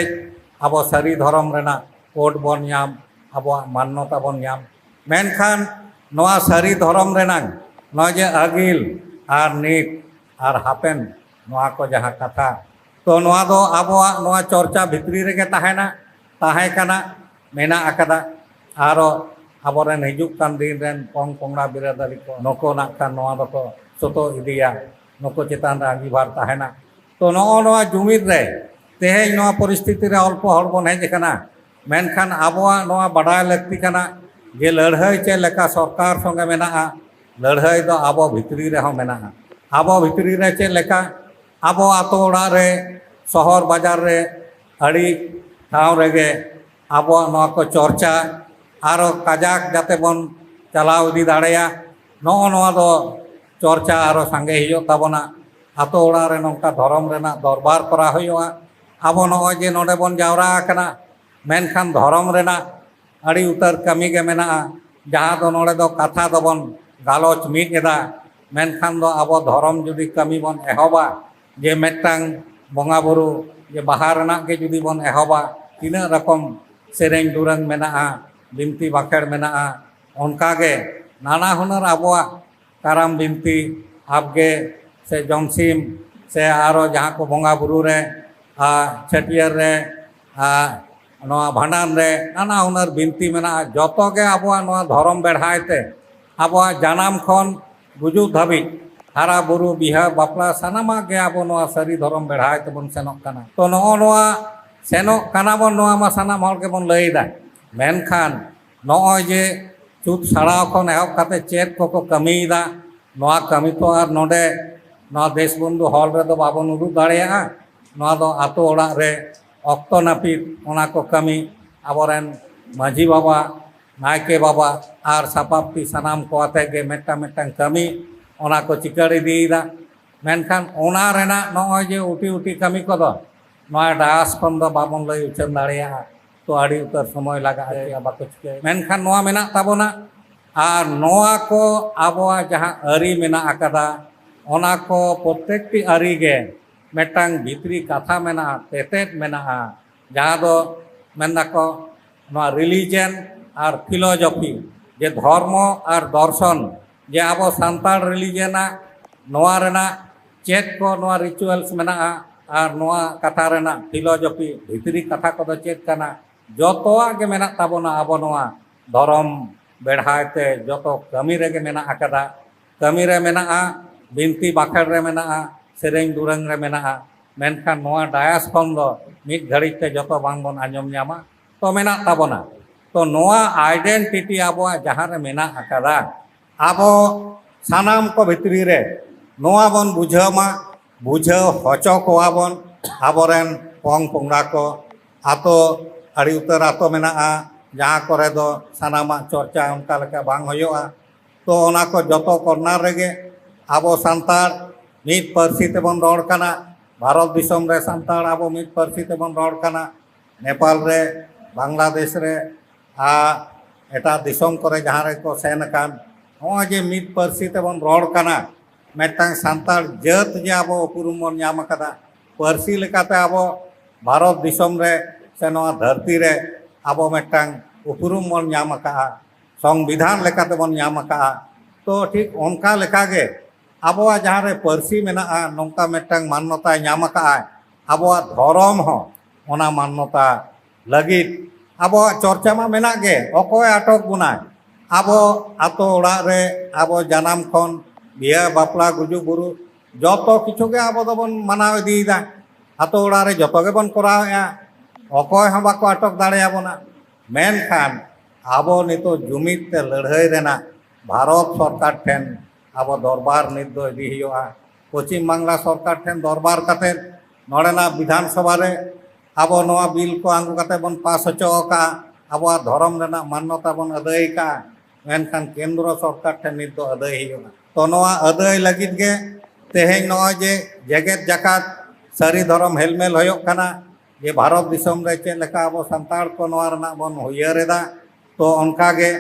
ᱟᱵᱚ ᱥᱟᱹᱨᱤ ᱫᱷᱚᱨᱚᱢ ᱨᱮᱱᱟᱜ ᱠᱳᱰ ᱵᱚᱱ ᱧᱟᱢ, ᱟᱵᱚᱣᱟᱜ ᱢᱟᱱᱱᱚᱛᱟ ᱵᱚᱱ ᱧᱟᱢ᱾ ᱢᱮᱱᱠᱷᱟᱱ ᱱᱚᱣᱟ ᱥᱟᱹᱨᱤ ᱫᱷᱚᱨᱚᱢ ᱨᱮᱱᱟᱜ ᱱᱚᱜᱼᱚᱭ ᱡᱮ ᱟᱹᱜᱤᱞ ᱟᱨ ᱱᱤᱛ ᱟᱨ ᱦᱟᱯᱮᱱ, ᱱᱚᱣᱟ ᱠᱚ ᱡᱟᱦᱟᱸ ᱠᱟᱛᱷᱟ, ᱛᱚ ᱱᱚᱣᱟ ᱫᱚ ᱟᱵᱚᱣᱟᱜ ᱱᱚᱣᱟ ᱪᱚᱨᱪᱟ ᱵᱷᱤᱛᱨᱤ ᱨᱮᱜᱮ ᱛᱟᱦᱮᱱᱟ, ᱛᱟᱦᱮᱸ ᱠᱟᱱᱟ, ᱢᱮᱱᱟᱜ ᱟᱠᱟᱫᱟ᱾ ᱟᱨᱚ ᱟᱵᱚᱨᱮᱱ ᱦᱤᱡᱩᱜ ᱠᱟᱱ ᱫᱤᱱ ᱨᱮᱱ ᱯᱚᱝ ᱯᱚᱝᱲᱟ ᱵᱤᱨᱟᱹᱫᱟᱹᱞᱤ ᱠᱚ ᱱᱩᱠᱩ ᱱᱟᱜ ᱠᱷᱟᱱ ᱱᱚᱣᱟ ᱫᱚᱠᱚ ᱥᱚᱛᱚ ᱤᱫᱤᱭᱟ, ᱱᱩᱠᱩ ᱪᱮᱛᱟᱱ ᱨᱮ ᱟᱸᱜᱤᱵᱷᱟᱨ ᱛᱟᱦᱮᱱᱟ᱾ ᱛᱚ ᱱᱚᱜᱼᱚ ᱱᱚᱣᱟ ᱡᱩᱢᱤᱫ ᱨᱮ ᱛᱮᱦᱮᱧ ᱱᱚᱣᱟ ᱯᱚᱨᱤᱥᱛᱷᱤᱛᱤ ᱨᱮ ᱚᱞᱯᱚ ᱦᱚᱲ ᱵᱚᱱ ᱦᱮᱡ ᱟᱠᱟᱱᱟ, ᱢᱮᱱᱠᱷᱟᱱ ᱟᱵᱚᱣᱟᱜ ᱱᱚᱣᱟ ᱵᱟᱰᱟᱭ ᱞᱟᱹᱠᱛᱤ ᱠᱟᱱᱟ ᱡᱮ ᱞᱟᱹᱲᱦᱟᱹᱭ ᱪᱮᱫ ᱞᱮᱠᱟ ᱥᱚᱨᱠᱟᱨ ᱥᱚᱸᱜᱮ ᱢᱮᱱᱟᱜᱼᱟ, ᱞᱟᱹᱲᱦᱟᱹᱭ ᱫᱚ ᱟᱵᱚ ᱵᱷᱤᱛᱨᱤ ᱨᱮᱦᱚᱸ ᱢᱮᱱᱟᱜᱼᱟ᱾ ᱟᱵᱚ ᱵᱷᱤᱛᱨᱤ ᱨᱮ ᱪᱮᱫ ᱞᱮᱠᱟ, ᱟᱵᱚ ᱟᱛᱳ ᱚᱲᱟᱜ ᱨᱮ, ᱥᱚᱦᱚᱨ ᱵᱟᱡᱟᱨ ᱨᱮ ᱟᱹᱰᱤ ᱴᱷᱟᱶ ᱨᱮᱜᱮ ᱟᱵᱚᱣᱟᱜ ᱱᱚᱣᱟ ᱠᱚ ᱪᱚᱨᱪᱟ ᱟᱨᱚ ᱠᱟᱡᱟᱠ ᱡᱟᱛᱮ ᱵᱚᱱ ᱪᱟᱞᱟᱣ ᱤᱫᱤ ᱫᱟᱲᱮᱭᱟᱜ, ᱱᱚᱜᱼᱚ ᱱᱚᱣᱟ ᱫᱚ ᱪᱚᱨᱪᱟ ᱟᱨᱚ ᱥᱟᱸᱜᱮ ᱦᱩᱭᱩᱜ ᱛᱟᱵᱚᱱᱟ᱾ ᱟᱛᱳ ᱚᱲᱟᱜ ᱨᱮ ᱱᱚᱝᱠᱟ ᱫᱷᱚᱨᱚᱢ ᱨᱮᱱᱟᱜ ᱫᱚᱨᱵᱟᱨ ᱠᱚᱨᱟᱣ ᱦᱩᱭᱩᱜᱼᱟ᱾ ᱟᱵᱚ ᱱᱚᱜᱼᱚᱭ ᱡᱮ ᱱᱚᱰᱮ ᱵᱚᱱ ᱡᱟᱣᱨᱟ ᱟᱠᱟᱱᱟ, ᱢᱮᱱᱠᱷᱟᱱ ᱫᱷᱚᱨᱚᱢ ᱨᱮᱱᱟᱜ ᱟᱹᱰᱤ ᱩᱛᱟᱹᱨ ᱠᱟᱹᱢᱤ ᱜᱮ ᱢᱮᱱᱟᱜᱼᱟ, ᱡᱟᱦᱟᱸ ᱫᱚ ᱱᱚᱰᱮ ᱫᱚ ᱠᱟᱛᱷᱟ ᱫᱚᱵᱚᱱ ᱜᱟᱞᱚᱪ ᱢᱤᱫ ᱮᱫᱟ, ᱢᱮᱱᱠᱷᱟᱱ ᱫᱚ ᱟᱵᱚ ᱫᱷᱚᱨᱚᱢ ᱡᱩᱫᱤ ᱠᱟᱹᱢᱤ ᱵᱚᱱ ᱮᱦᱚᱵᱟ, ᱡᱮ ᱢᱤᱫᱴᱟᱝ ᱵᱚᱸᱜᱟ ᱵᱩᱨᱩ, ᱡᱮ ᱵᱟᱦᱟ ᱨᱮᱱᱟᱜ ᱜᱮ ᱡᱩᱫᱤ ᱵᱚᱱ ᱮᱦᱚᱵᱟ, ᱛᱤᱱᱟᱹᱜ ᱨᱚᱠᱚᱢ ᱥᱮᱨᱮᱧ ᱫᱩᱨᱟᱹᱝ ᱢᱮᱱᱟᱜᱼᱟ, ᱵᱤᱱᱛᱤ ᱵᱟᱠᱷᱮᱲ ᱢᱮᱱᱟᱜᱼᱟ, ᱚᱱᱠᱟᱜᱮ ᱱᱟᱱᱟ ᱦᱩᱱᱟᱹᱨ ᱟᱵᱚᱣᱟᱜ ᱠᱟᱨᱟᱢ ᱵᱤᱱᱛᱤ, ᱟᱵᱜᱮ ᱥᱮ ᱡᱚᱢᱥᱤᱢ ᱥᱮ ᱟᱨᱚ ᱡᱟᱦᱟᱸ ᱠᱚ ᱵᱚᱸᱜᱟ ᱵᱩᱨᱩ ᱨᱮ, ᱟᱨ ᱪᱷᱟᱹᱴᱭᱟᱹᱨ ᱨᱮ, ᱟᱨ ᱱᱚᱣᱟ ᱵᱷᱟᱸᱰᱟᱱ ᱨᱮ ᱱᱟᱱᱟ ᱦᱩᱱᱟᱹᱨ ᱵᱤᱱᱛᱤ ᱢᱮᱱᱟᱜᱼᱟ᱾ ᱡᱚᱛᱚ ᱜᱮ ᱟᱵᱚᱣᱟᱜ ᱱᱚᱣᱟ ᱫᱷᱚᱨᱚᱢ ᱵᱮᱲᱦᱟᱭ ᱛᱮ, ᱟᱵᱚᱣᱟᱜ ᱡᱟᱱᱟᱢ ᱠᱷᱚᱱ ᱜᱩᱡᱩᱜ ᱫᱷᱟᱹᱵᱤᱡ, ᱦᱟᱨᱟ ᱵᱩᱨᱩ, ᱵᱤᱦᱟᱹ ᱵᱟᱯᱞᱟ, ᱥᱟᱱᱟᱢᱟᱜ ᱜᱮ ᱟᱵᱚ ᱱᱚᱣᱟ ᱥᱟᱹᱨᱤ ᱫᱷᱚᱨᱚᱢ ᱵᱮᱲᱦᱟᱭ ᱛᱮᱵᱚᱱ ᱥᱮᱱᱚᱜ ᱠᱟᱱᱟ᱾ ᱛᱚ ᱱᱚᱜᱼᱚ ᱱᱚᱣᱟ ᱥᱮᱱᱚᱜ ᱠᱟᱱᱟ ᱵᱚᱱ, ᱱᱚᱣᱟ ᱢᱟ ᱥᱟᱱᱟᱢ ᱦᱚᱲ ᱜᱮᱵᱚᱱ ᱞᱟᱹᱭ ᱮᱫᱟ, ᱢᱮᱱᱠᱷᱟᱱ ᱱᱚᱜᱼᱚᱭ ᱡᱮ ᱪᱷᱩᱛ ᱥᱟᱲᱟᱣ ᱠᱷᱚᱱ ᱮᱦᱚᱵ ᱠᱟᱛᱮ ᱪᱮᱫ ᱠᱚᱠᱚ ᱠᱟᱹᱢᱤᱭᱮᱫᱟ, ᱱᱚᱣᱟ ᱠᱟᱹᱢᱤ ᱛᱚ ᱟᱨ ᱱᱚᱰᱮ ᱱᱚᱣᱟ ᱫᱮᱥ ᱵᱚᱱᱫᱷᱩ ᱦᱚᱞ ᱨᱮᱫᱚ ᱵᱟᱵᱚᱱ ᱩᱫᱩᱜ ᱫᱟᱲᱮᱭᱟᱜᱼᱟ᱾ ᱱᱚᱣᱟ ᱫᱚ ᱟᱛᱳ ᱚᱲᱟᱜ ᱨᱮ ᱚᱠᱛᱚ ᱱᱟᱹᱯᱤᱛ ᱚᱱᱟ ᱠᱚ ᱠᱟᱹᱢᱤ, ᱟᱵᱚᱨᱮᱱ ᱢᱟᱹᱡᱷᱤ ᱵᱟᱵᱟ, ᱱᱟᱭᱠᱮ ᱵᱟᱵᱟ ᱟᱨ ᱥᱟᱯᱟᱵᱛᱤ ᱥᱟᱱᱟᱢ ᱠᱚ ᱟᱛᱮ ᱜᱮ ᱢᱤᱫᱴᱟᱝ ᱢᱤᱫᱴᱟᱝ ᱠᱟᱹᱢᱤ ᱚᱱᱟ ᱠᱚ ᱪᱤᱠᱟᱹᱲ ᱤᱫᱤᱭᱮᱫᱟ᱾ ᱢᱮᱱᱠᱷᱟᱱ ᱚᱱᱟ ᱨᱮᱱᱟᱜ ᱱᱚᱜᱼᱚᱭ ᱡᱮ ᱩᱴᱤ ᱩᱴᱤ ᱠᱟᱹᱢᱤ ᱠᱚᱫᱚ ᱱᱚᱣᱟ ᱰᱟᱭᱟᱥ ᱠᱷᱚᱱ ᱫᱚ ᱵᱟᱵᱚᱱ ᱞᱟᱹᱭ ᱩᱪᱷᱟᱹᱱ ᱫᱟᱲᱮᱭᱟᱜᱼᱟ᱾ ᱛᱚ ᱟᱹᱰᱤ ᱩᱛᱟᱹᱨ ᱥᱚᱢᱚᱭ ᱞᱟᱜᱟᱜᱼᱟ, ᱪᱮᱫ ᱵᱟᱠᱚ ᱪᱤᱠᱟᱹᱭᱟ᱾ ᱢᱮᱱᱠᱷᱟᱱ ᱱᱚᱣᱟ ᱢᱮᱱᱟᱜ ᱛᱟᱵᱚᱱᱟ, ᱟᱨ ᱱᱚᱣᱟ ᱠᱚ ᱟᱵᱚᱣᱟᱜ ᱡᱟᱦᱟᱸ ᱟᱹᱨᱤ ᱢᱮᱱᱟᱜ ᱟᱠᱟᱫᱟ, ᱚᱱᱟ ᱠᱚ ᱯᱨᱚᱛᱮᱠᱴᱤ ᱟᱹᱨᱤ ᱜᱮ ᱢᱤᱫᱴᱟᱝ ᱵᱷᱤᱛᱨᱤ ᱠᱟᱛᱷᱟ ᱢᱮᱱᱟᱜᱼᱟ, ᱛᱮᱛᱮᱫ ᱢᱮᱱᱟᱜᱼᱟ, ᱡᱟᱦᱟᱸ ᱫᱚ ᱢᱮᱱ ᱫᱟᱠᱚ ᱱᱚᱣᱟ ᱨᱤᱞᱤᱡᱮᱱ ᱟᱨ ᱯᱷᱤᱞᱳᱡᱚᱯᱷᱤ, ᱡᱮ ᱫᱷᱚᱨᱢᱚ ᱟᱨ ᱫᱚᱨᱥᱚᱱ, ᱡᱮ ᱟᱵᱚ ᱥᱟᱱᱛᱟᱲ ᱨᱤᱞᱤᱡᱮᱱᱟᱜ ᱱᱚᱣᱟ ᱨᱮᱱᱟᱜ ᱪᱮᱫ ᱠᱚ ᱱᱚᱣᱟ ᱨᱤᱪᱩᱣᱟᱞᱥ ᱢᱮᱱᱟᱜᱼᱟ ᱟᱨ ᱱᱚᱣᱟ ᱠᱟᱛᱷᱟ ᱨᱮᱱᱟᱜ ᱯᱷᱤᱞᱳᱡᱚᱯᱷᱤ ᱵᱷᱤᱛᱨᱤ ᱠᱟᱛᱷᱟ ᱠᱚᱫᱚ ᱪᱮᱫ ᱠᱟᱱᱟ, ᱡᱚᱛᱚᱣᱟᱜ ᱜᱮ ᱢᱮᱱᱟᱜ ᱛᱟᱵᱚᱱᱟ ᱟᱵᱚ ᱱᱚᱣᱟ ᱫᱷᱚᱨᱚᱢ ᱵᱮᱲᱦᱟᱭ ᱛᱮ, ᱡᱚᱛᱚ ᱠᱟᱹᱢᱤ ᱨᱮᱜᱮ ᱢᱮᱱᱟᱜ ᱟᱠᱟᱫᱟ᱾ ᱠᱟᱹᱢᱤ ᱨᱮ ᱢᱮᱱᱟᱜᱼᱟ, ᱵᱤᱱᱛᱤ ᱵᱟᱠᱷᱮᱲ ᱨᱮ ᱢᱮᱱᱟᱜᱼᱟ, ᱥᱮᱨᱮᱧ ᱫᱩᱨᱟᱹᱝ ᱨᱮ ᱢᱮᱱᱟᱜᱼᱟ, ᱢᱮᱱᱠᱷᱟᱱ ᱱᱚᱣᱟ ᱰᱟᱭᱟᱥ ᱠᱷᱚᱱ ᱫᱚ ᱢᱤᱫ ᱜᱷᱟᱹᱲᱤᱡ ᱛᱮ ᱡᱚᱛᱚ ᱵᱟᱝᱵᱚᱱ ᱟᱸᱡᱚᱢ ᱧᱟᱢᱟ᱾ ᱛᱚ ᱢᱮᱱᱟᱜ ᱛᱟᱵᱚᱱᱟ᱾ ᱛᱚ ᱱᱚᱣᱟ ᱟᱭᱰᱮᱱᱴᱤᱴᱤ ᱟᱵᱚᱣᱟᱜ ᱡᱟᱦᱟᱸ ᱨᱮ ᱢᱮᱱᱟᱜ ᱟᱠᱟᱫᱟ, ᱟᱵᱚ ᱥᱟᱱᱟᱢ ᱠᱚ ᱵᱷᱤᱛᱨᱤ ᱨᱮ ᱱᱚᱣᱟ ᱵᱚᱱ ᱵᱩᱡᱷᱟᱹᱣ ᱢᱟ, ᱵᱩᱡᱷᱟᱹᱣ ᱦᱚᱪᱚ ᱠᱚᱣᱟ ᱵᱚᱱ ᱟᱵᱚᱨᱮᱱ ᱯᱚᱝ ᱯᱚᱝᱲᱟ ᱠᱚ᱾ ᱟᱛᱳ, ᱟᱹᱰᱤ ᱩᱛᱟᱹᱨ ᱟᱛᱳ ᱢᱮᱱᱟᱜᱼᱟ, ᱡᱟᱦᱟᱸ ᱠᱚᱨᱮ ᱫᱚ ᱥᱟᱱᱟᱢᱟᱜ ᱪᱚᱨᱪᱟ ᱚᱱᱠᱟ ᱞᱮᱠᱟ ᱵᱟᱝ ᱦᱩᱭᱩᱜᱼᱟ᱾ ᱛᱚ ᱚᱱᱟ ᱠᱚ ᱡᱚᱛᱚ ᱠᱚᱨᱱᱟᱨ ᱨᱮᱜᱮ ᱟᱵᱚ ᱥᱟᱱᱛᱟᱲ ᱢᱤᱫ ᱯᱟᱹᱨᱥᱤ ᱛᱮᱵᱚᱱ ᱨᱚᱲ ᱠᱟᱱᱟ᱾ ᱵᱷᱟᱨᱚᱛ ᱫᱤᱥᱚᱢ ᱨᱮ ᱥᱟᱱᱛᱟᱲ ᱟᱵᱚ ᱢᱤᱫ ᱯᱟᱹᱨᱥᱤ ᱛᱮᱵᱚᱱ ᱨᱚᱲ ᱠᱟᱱᱟ᱾ ᱱᱮᱯᱟᱞ ᱨᱮ, ᱵᱟᱝᱞᱟᱫᱮᱥ ᱨᱮ, ᱟᱨ ᱮᱴᱟᱜ ᱫᱤᱥᱚᱢ ᱠᱚᱨᱮ ᱡᱟᱦᱟᱸ ᱨᱮᱠᱚ ᱥᱮᱱ ᱟᱠᱟᱱ, ᱱᱚᱜᱼᱚᱭ ᱡᱮ ᱢᱤᱫ ᱯᱟᱹᱨᱥᱤ ᱛᱮᱵᱚᱱ ᱨᱚᱲ ᱠᱟᱱᱟ, ᱢᱤᱫᱴᱟᱝ ᱥᱟᱱᱛᱟᱲ ᱡᱟᱹᱛ ᱡᱮ ᱟᱵᱚ ᱩᱯᱨᱩᱢ ᱵᱚᱱ ᱧᱟᱢ ᱟᱠᱟᱫᱟ, ᱯᱟᱹᱨᱥᱤ ᱞᱮᱠᱟᱛᱮ ᱟᱵᱚ ᱵᱷᱟᱨᱚᱛ ᱫᱤᱥᱚᱢ ᱨᱮ ᱥᱮ ᱱᱚᱣᱟ ᱫᱷᱟᱹᱨᱛᱤ ᱨᱮ ᱟᱵᱚ ᱢᱤᱫᱴᱟᱝ ᱩᱯᱨᱩᱢ ᱵᱚᱱ ᱧᱟᱢ ᱟᱠᱟᱫᱼᱟ, ᱥᱚᱝᱵᱤᱫᱷᱟᱱ ᱞᱮᱠᱟᱛᱮ ᱵᱚᱱ ᱧᱟᱢ ᱟᱠᱟᱫᱼᱟ᱾ ᱛᱚ ᱴᱷᱤᱠ ᱚᱱᱠᱟ ᱞᱮᱠᱟᱜᱮ ᱟᱵᱚᱣᱟᱜ ᱡᱟᱦᱟᱸ ᱨᱮ ᱯᱟᱹᱨᱥᱤ ᱢᱮᱱᱟᱜᱼᱟ, ᱱᱚᱝᱠᱟ ᱢᱤᱫᱴᱟᱝ ᱢᱟᱱᱱᱚᱛᱟᱭ ᱧᱟᱢ ᱟᱠᱟᱫᱼᱟᱭ, ᱟᱵᱚᱣᱟᱜ ᱫᱷᱚᱨᱚᱢ ᱦᱚᱸ ᱚᱱᱟ ᱢᱟᱱᱱᱚᱛᱟ ᱞᱟᱹᱜᱤᱫ ᱟᱵᱚᱣᱟᱜ ᱪᱚᱨᱪᱟ ᱢᱟ ᱢᱮᱱᱟᱜ ᱜᱮ, ᱚᱠᱚᱭ ᱟᱴᱚᱠ ᱵᱚᱱᱟᱭ? ᱟᱵᱚ ᱟᱛᱳ ᱚᱲᱟᱜ ᱨᱮ ᱟᱵᱚ ᱡᱟᱱᱟᱢ ᱠᱷᱚᱱ ᱵᱤᱦᱟᱹ ᱵᱟᱯᱞᱟ ᱜᱩᱡᱩᱜ ᱵᱩᱨᱩ ᱡᱚᱛᱚ ᱠᱤᱪᱷᱩ ᱜᱮ ᱟᱵᱚ ᱫᱚᱵᱚᱱ ᱢᱟᱱᱟᱣ ᱤᱫᱤᱭᱮᱫᱟ, ᱟᱛᱳ ᱚᱲᱟᱜ ᱨᱮ ᱡᱚᱛᱚ ᱜᱮᱵᱚᱱ ᱠᱚᱨᱟᱣᱮᱫᱼᱟ, ᱚᱠᱚᱭ ᱦᱚᱸ ᱵᱟᱠᱚ ᱟᱴᱚᱠ ᱫᱟᱲᱮᱭᱟᱵᱚᱱᱟ᱾ ᱢᱮᱱᱠᱷᱟᱱ ᱟᱵᱚ ᱱᱤᱛᱚᱜ ᱡᱩᱢᱤᱫ ᱛᱮ ᱞᱟᱹᱲᱦᱟᱹᱭ ᱨᱮᱱᱟᱜ ᱵᱷᱟᱨᱚᱛ ᱥᱚᱨᱠᱟᱨ ᱴᱷᱮᱱ ᱟᱵᱚ ᱫᱚᱨᱵᱟᱨ ᱱᱤᱛ ᱫᱚ ᱤᱫᱤ ᱦᱩᱭᱩᱜᱼᱟ᱾ ᱯᱚᱪᱷᱤᱢ ᱵᱟᱝᱞᱟ ᱥᱚᱨᱠᱟᱨ ᱴᱷᱮᱱ ᱫᱚᱨᱵᱟᱨ ᱠᱟᱛᱮ ᱱᱚᱰᱮᱱᱟᱜ ᱵᱤᱫᱷᱟᱱ ᱥᱚᱵᱷᱟ ᱨᱮ ᱟᱵᱚ ᱱᱚᱣᱟ ᱵᱤᱞ ᱠᱚ ᱟᱹᱜᱩ ᱠᱟᱛᱮ ᱵᱚᱱ ᱯᱟᱥ ᱦᱚᱪᱚ ᱟᱠᱟᱫᱼᱟ, ᱟᱵᱚᱣᱟᱜ ᱫᱷᱚᱨᱚᱢ ᱨᱮᱱᱟᱜ ᱢᱟᱱᱱᱚᱛᱟ ᱵᱚᱱ ᱟᱹᱫᱟᱹᱭ ᱟᱠᱟᱫᱼᱟ, ᱢᱮᱱᱠᱷᱟᱱ ᱠᱮᱱᱫᱨᱚ ᱥᱚᱨᱠᱟᱨ ᱴᱷᱮᱱ ᱱᱤᱛ ᱫᱚ ᱟᱹᱫᱟᱹᱭ ᱦᱩᱭᱩᱜᱼᱟ᱾ ᱛᱚ ᱱᱚᱣᱟ ᱟᱹᱫᱟᱹᱭ ᱞᱟᱹᱜᱤᱫ ᱜᱮ ᱛᱮᱦᱮᱧ ᱱᱚᱜᱼᱚᱭ ᱡᱮ ᱡᱮᱜᱮᱛ ᱡᱟᱠᱟᱛ ᱥᱟᱹᱨᱤ ᱫᱷᱚᱨᱚᱢ ᱦᱮᱞᱢᱮᱞ ᱦᱩᱭᱩᱜ ᱠᱟᱱᱟ, ᱡᱮ ᱵᱷᱟᱨᱚᱛ ᱫᱤᱥᱚᱢ ᱨᱮ ᱪᱮᱫ ᱞᱮᱠᱟ ᱟᱵᱚ ᱥᱟᱱᱛᱟᱲ ᱠᱚ ᱱᱚᱣᱟ ᱨᱮᱱᱟᱜ ᱵᱚᱱ ᱩᱭᱦᱟᱹᱨ ᱮᱫᱟ, ᱛᱚ ᱚᱱᱠᱟ ᱜᱮ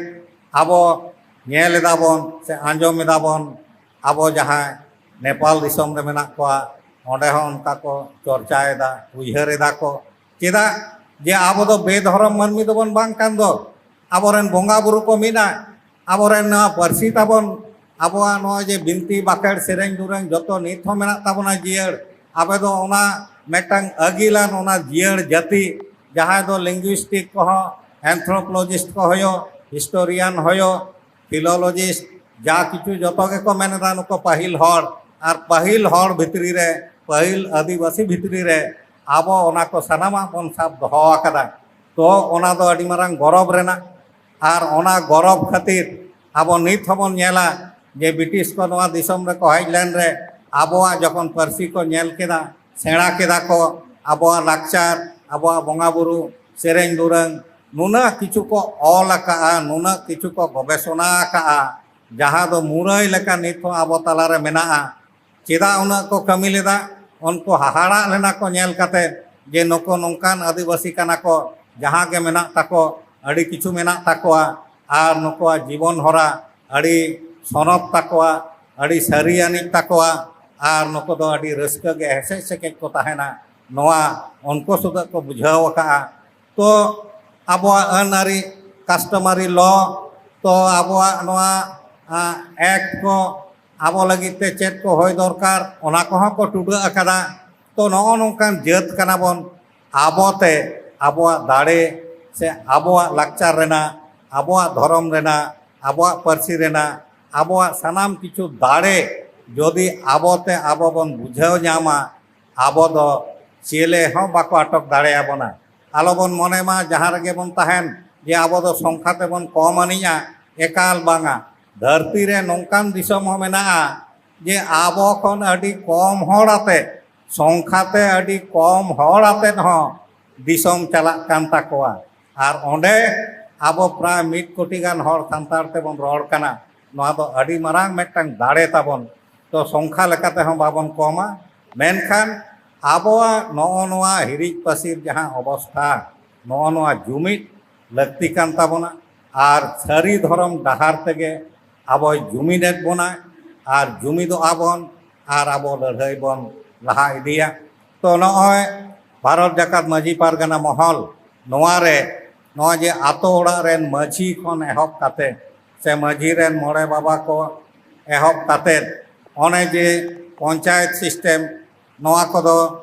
ᱟᱵᱚ ᱧᱮᱞ ᱮᱫᱟ ᱵᱚᱱ ᱥᱮ ᱟᱸᱡᱚᱢ ᱮᱫᱟ ᱵᱚᱱ, ᱟᱵᱚ ᱡᱟᱦᱟᱸᱭ ᱱᱮᱯᱟᱞ ᱫᱤᱥᱚᱢ ᱨᱮ ᱢᱮᱱᱟᱜ ᱠᱚᱣᱟ, ᱚᱸᱰᱮ ᱦᱚᱸ ᱚᱱᱠᱟ ᱠᱚ ᱪᱚᱨᱪᱟᱭᱮᱫᱟ, ᱩᱭᱦᱟᱹᱨ ᱮᱫᱟ ᱠᱚ᱾ ᱪᱮᱫᱟᱜ ᱡᱮ ᱟᱵᱚ ᱫᱚ ᱵᱮᱫᱷᱚᱨᱚᱢ ᱢᱟᱹᱱᱢᱤ ᱫᱚᱵᱚᱱ ᱵᱟᱝ ᱠᱟᱱ ᱫᱚ? ᱟᱵᱚᱨᱮᱱ ᱵᱚᱸᱜᱟ ᱵᱩᱨᱩ ᱠᱚ ᱢᱮᱱᱟᱜ, ᱟᱵᱚᱨᱮᱱ ᱱᱚᱣᱟ ᱯᱟᱹᱨᱥᱤ ᱛᱟᱵᱚᱱ, ᱟᱵᱚᱣᱟᱜ ᱱᱚᱣᱟ ᱡᱮ ᱵᱤᱱᱛᱤ ᱵᱟᱠᱷᱮᱲ ᱥᱮᱨᱮᱧ ᱫᱩᱨᱟᱹᱝ ᱡᱚᱛᱚ ᱱᱤᱛ ᱦᱚᱸ ᱢᱮᱱᱟᱜ ᱛᱟᱵᱚᱱᱟ ᱡᱤᱭᱟᱹᱲ᱾ ᱟᱵᱚ ᱫᱚ ᱚᱱᱟ ᱢᱤᱫᱴᱟᱝ ᱟᱹᱜᱤᱞᱟᱱ ᱚᱱᱟ ᱡᱤᱭᱟᱹᱲ ᱡᱟᱹᱛᱤ, ᱡᱟᱦᱟᱸᱭ ᱫᱚ ᱞᱤᱝᱜᱩᱤᱥᱴᱤᱠ ᱠᱚᱦᱚᱸ, ᱮᱱᱛᱷᱨᱳᱯᱳᱞᱚᱡᱤᱥᱴ ᱠᱚ ᱦᱩᱭᱩᱜ, ᱦᱤᱥᱴᱳᱨᱤᱭᱟᱱ ᱦᱩᱭᱩᱜ, ᱯᱷᱤᱞᱳᱞᱚᱡᱤᱥᱴ, ᱡᱟ ᱠᱤᱪᱷᱩ ᱡᱚᱛᱚ ᱜᱮᱠᱚ ᱢᱮᱱ ᱮᱫᱟ ᱱᱩᱠᱩ ᱯᱟᱹᱦᱤᱞ ᱦᱚᱲ, ᱟᱨ ᱯᱟᱹᱦᱤᱞ ᱦᱚᱲ ᱵᱷᱤᱛᱨᱤ ᱨᱮ, ᱯᱟᱹᱦᱤᱞ ᱟᱹᱫᱤᱵᱟᱹᱥᱤ ᱵᱷᱤᱛᱨᱤ ᱨᱮ ᱟᱵᱚ ᱚᱱᱟ ᱠᱚ ᱥᱟᱱᱟᱢᱟᱜ ᱵᱚᱱ ᱥᱟᱵ ᱫᱚᱦᱚ ᱟᱠᱟᱫᱟ᱾ ᱛᱚ ᱚᱱᱟ ᱫᱚ ᱟᱹᱰᱤ ᱢᱟᱨᱟᱝ ᱜᱚᱨᱚᱵᱽ ᱨᱮᱱᱟᱜ, ᱟᱨ ᱚᱱᱟ ᱜᱚᱨᱚᱵᱽ ᱠᱷᱟᱹᱛᱤᱨ ᱟᱵᱚ ᱱᱤᱛ ᱦᱚᱸᱵᱚᱱ ᱧᱮᱞᱟ ᱡᱮ ᱵᱨᱤᱴᱤᱥ ᱠᱚ ᱱᱚᱣᱟ ᱫᱤᱥᱚᱢ ᱨᱮᱠᱚ ᱦᱮᱡ ᱞᱮᱱ ᱨᱮ ᱟᱵᱚᱣᱟᱜ ᱡᱚᱠᱷᱚᱱ ᱯᱟᱹᱨᱥᱤ ᱠᱚ ᱧᱮᱞ ᱠᱮᱫᱟ, ᱥᱮᱬᱟ ᱠᱮᱫᱟ ᱠᱚ, ᱟᱵᱚᱣᱟᱜ ᱞᱟᱠᱪᱟᱨ, ᱟᱵᱚᱣᱟᱜ ᱵᱚᱸᱜᱟ ᱵᱩᱨᱩ, ᱥᱮᱨᱮᱧ ᱫᱩᱨᱟᱹᱝ, ᱱᱩᱱᱟᱹᱜ ᱠᱤᱪᱷᱩ ᱠᱚ ᱚᱞ ᱟᱠᱟᱜᱼᱟ, ᱱᱩᱱᱟᱹᱜ ᱠᱤᱪᱷᱩ ᱠᱚ ᱜᱚᱵᱮᱥᱚᱱᱟ ᱟᱠᱟᱜᱼᱟ, ᱡᱟᱦᱟᱸ ᱫᱚ ᱢᱩᱨᱟᱹᱭ ᱞᱮᱠᱟ ᱱᱤᱛ ᱦᱚᱸ ᱟᱵᱚ ᱛᱟᱞᱟᱨᱮ ᱢᱮᱱᱟᱜᱼᱟ᱾ ᱪᱮᱫᱟᱜ ᱩᱱᱟᱹᱜ ᱠᱚ ᱠᱟᱹᱢᱤ ᱞᱮᱫᱟ? ᱩᱱᱠᱩ ᱦᱟᱦᱟᱲᱟᱜ ᱞᱮᱱᱟ ᱠᱚ ᱧᱮᱞ ᱠᱟᱛᱮ ᱡᱮ ᱱᱩᱠᱩ ᱱᱚᱝᱠᱟᱱ ᱟᱹᱫᱤᱵᱟᱹᱥᱤ ᱠᱟᱱᱟ ᱠᱚ, ᱡᱟᱦᱟᱸ ᱜᱮ ᱢᱮᱱᱟᱜ ᱛᱟᱠᱚ, ᱟᱹᱰᱤ ᱠᱤᱪᱷᱩ ᱢᱮᱱᱟᱜ ᱛᱟᱠᱚᱣᱟ, ᱟᱨ ᱱᱩᱠᱩᱣᱟᱜ ᱡᱤᱵᱚᱱ ᱦᱚᱨᱟ ᱟᱹᱰᱤ ᱥᱚᱱᱚᱛ ᱛᱟᱠᱚᱣᱟ, ᱟᱹᱰᱤ ᱥᱟᱹᱨᱤ ᱟᱹᱱᱤᱡ ᱛᱟᱠᱚᱣᱟ, ᱟᱨ ᱱᱩᱠᱩ ᱫᱚ ᱟᱹᱰᱤ ᱨᱟᱹᱥᱠᱟᱹ ᱜᱮ ᱦᱮᱥᱮᱡ ᱥᱮᱠᱮᱡ ᱠᱚ ᱛᱟᱦᱮᱱᱟ᱾ ᱱᱚᱣᱟ ᱩᱱᱠᱩ ᱥᱩᱫᱷᱟᱹ ᱠᱚ ᱵᱩᱡᱷᱟᱹᱣ ᱟᱠᱟᱫᱼᱟ᱾ ᱛᱚ ᱟᱵᱚᱣᱟᱜ ᱟᱹᱱ ᱟᱹᱨᱤ, customary law, ᱛᱚ ᱟᱵᱚᱣᱟᱜ ᱱᱚᱣᱟ, ᱟ, act ᱠᱚ ᱟᱵᱚ ᱞᱟᱹᱜᱤᱫ ᱛᱮ ᱪᱮᱫ ᱠᱚ ᱦᱩᱭ ᱫᱚᱨᱠᱟᱨ, ᱚᱱᱟ ᱠᱚᱦᱚᱸ ᱠᱚ ᱴᱩᱰᱟᱹᱜ ᱟᱠᱟᱫᱟ᱾ ᱛᱚ ᱱᱚᱜᱼᱚ ᱱᱚᱝᱠᱟᱱ ᱡᱟᱹᱛ ᱠᱟᱱᱟ ᱵᱚᱱ, ᱟᱵᱚᱛᱮ ᱟᱵᱚᱣᱟᱜ ᱫᱟᱲᱮ ᱥᱮ ᱟᱵᱚᱣᱟᱜ ᱞᱟᱠᱪᱟᱨ ᱨᱮᱱᱟᱜ, ᱟᱵᱚᱣᱟᱜ ᱫᱷᱚᱨᱚᱢ ᱨᱮᱱᱟᱜ, ᱟᱵᱚᱣᱟᱜ ᱯᱟᱹᱨᱥᱤ ᱨᱮᱱᱟᱜ, ᱟᱵᱚᱣᱟᱜ ᱥᱟᱱᱟᱢ ᱠᱤᱪᱷᱩ ᱫᱟᱲᱮ ᱡᱩᱫᱤ ᱟᱵᱚ ᱛᱮ ᱟᱵᱚ ᱵᱚᱱ ᱵᱩᱡᱷᱟᱹᱣ ᱧᱟᱢᱟ, ᱟᱵᱚ ᱫᱚ ᱪᱮᱞᱮ ᱦᱚᱸ ᱵᱟᱠᱚ ᱟᱴᱚᱠ ᱫᱟᱲᱮᱭᱟᱵᱚᱱᱟ᱾ ᱟᱞᱚᱵᱚᱱ ᱢᱚᱱᱮ ᱢᱟ ᱡᱟᱦᱟᱸ ᱨᱮᱜᱮ ᱵᱚᱱ ᱛᱟᱦᱮᱱ ᱡᱮ ᱟᱵᱚ ᱫᱚ ᱥᱚᱝᱠᱷᱟ ᱛᱮᱵᱚᱱ ᱠᱚᱢ ᱟᱹᱱᱤᱡᱼᱟ, ᱮᱠᱟᱞ ᱵᱟᱝᱟ᱾ ᱫᱷᱟᱹᱨᱛᱤ ᱨᱮ ᱱᱚᱝᱠᱟᱱ ᱫᱤᱥᱚᱢ ᱦᱚᱸ ᱢᱮᱱᱟᱜᱼᱟ ᱡᱮ ᱟᱵᱚ ᱠᱷᱚᱱ ᱟᱹᱰᱤ ᱠᱚᱢ ᱦᱚᱲ ᱟᱛᱮ, ᱥᱚᱝᱠᱷᱟ ᱛᱮ ᱟᱹᱰᱤ ᱠᱚᱢ ᱦᱚᱲ ᱟᱛᱮ ᱦᱚᱸ ᱫᱤᱥᱚᱢ ᱪᱟᱞᱟᱜ ᱠᱟᱱ ᱛᱟᱠᱚᱣᱟ᱾ ᱟᱨ ᱚᱸᱰᱮ ᱟᱵᱚ ᱯᱨᱟᱭ ᱢᱤᱫ ᱠᱳᱴᱤ ᱜᱟᱱ ᱦᱚᱲ ᱥᱟᱱᱛᱟᱲ ᱛᱮᱵᱚᱱ ᱨᱚᱲ ᱠᱟᱱᱟ᱾ ᱱᱚᱣᱟ ᱫᱚ ᱟᱹᱰᱤ ᱢᱟᱨᱟᱝ ᱢᱤᱫᱴᱟᱝ ᱫᱟᱲᱮ ᱛᱟᱵᱚᱱ᱾ ᱛᱚ ᱥᱚᱝᱠᱷᱟ ᱞᱮᱠᱟ ᱛᱮᱦᱚᱸ ᱵᱟᱵᱚᱱ ᱠᱚᱢᱟ, ᱢᱮᱱᱠᱷᱟᱱ ᱟᱵᱚᱣᱟᱜ ᱱᱚᱜᱼᱚ ᱱᱚᱣᱟ ᱦᱤᱨᱤᱡ ᱯᱟᱹᱥᱤᱨ ᱡᱟᱦᱟᱸ ᱚᱵᱚᱥᱛᱷᱟ, ᱱᱚᱜᱼᱚ ᱱᱚᱣᱟ ᱡᱩᱢᱤᱫ ᱞᱟᱹᱠᱛᱤ ᱠᱟᱱ ᱛᱟᱵᱚᱱᱟ᱾ ᱟᱨ ᱥᱟᱹᱨᱤ ᱫᱷᱚᱨᱚᱢ ᱰᱟᱦᱟᱨ ᱛᱮᱜᱮ ᱟᱵᱚᱭ ᱡᱩᱢᱤᱫᱮᱫ ᱵᱚᱱᱟ, ᱟᱨ ᱡᱩᱢᱤᱫᱚᱜᱼᱟ ᱵᱚᱱ, ᱟᱨ ᱟᱵᱚ ᱞᱟᱹᱲᱦᱟᱹᱭ ᱵᱚᱱ ᱞᱟᱦᱟ ᱤᱫᱤᱭᱟ᱾ ᱛᱚ ᱱᱚᱜᱼᱚᱭ ᱵᱷᱟᱨᱚᱛ ᱡᱟᱠᱟᱛ ᱢᱟᱹᱡᱷᱤ ᱯᱟᱨᱜᱟᱱᱟ ᱢᱚᱦᱚᱞ, ᱱᱚᱣᱟ ᱨᱮ ᱱᱚᱜᱼᱚᱭ ᱡᱮ ᱟᱛᱳ ᱚᱲᱟᱜ ᱨᱮᱱ ᱢᱟᱹᱡᱷᱤ ᱠᱷᱚᱱ ᱮᱦᱚᱵ ᱠᱟᱛᱮ ᱥᱮ ᱢᱟᱹᱡᱷᱤ ᱨᱮᱱ ᱢᱚᱬᱮ ᱵᱟᱵᱟ ᱠᱚ ᱮᱦᱚᱵ ᱠᱟᱛᱮ, ᱚᱱᱮ ᱡᱮ ᱯᱚᱧᱪᱟᱭᱮᱛ ᱥᱤᱥᱴᱮᱢ, ᱱᱚᱣᱟ ᱠᱚᱫᱚ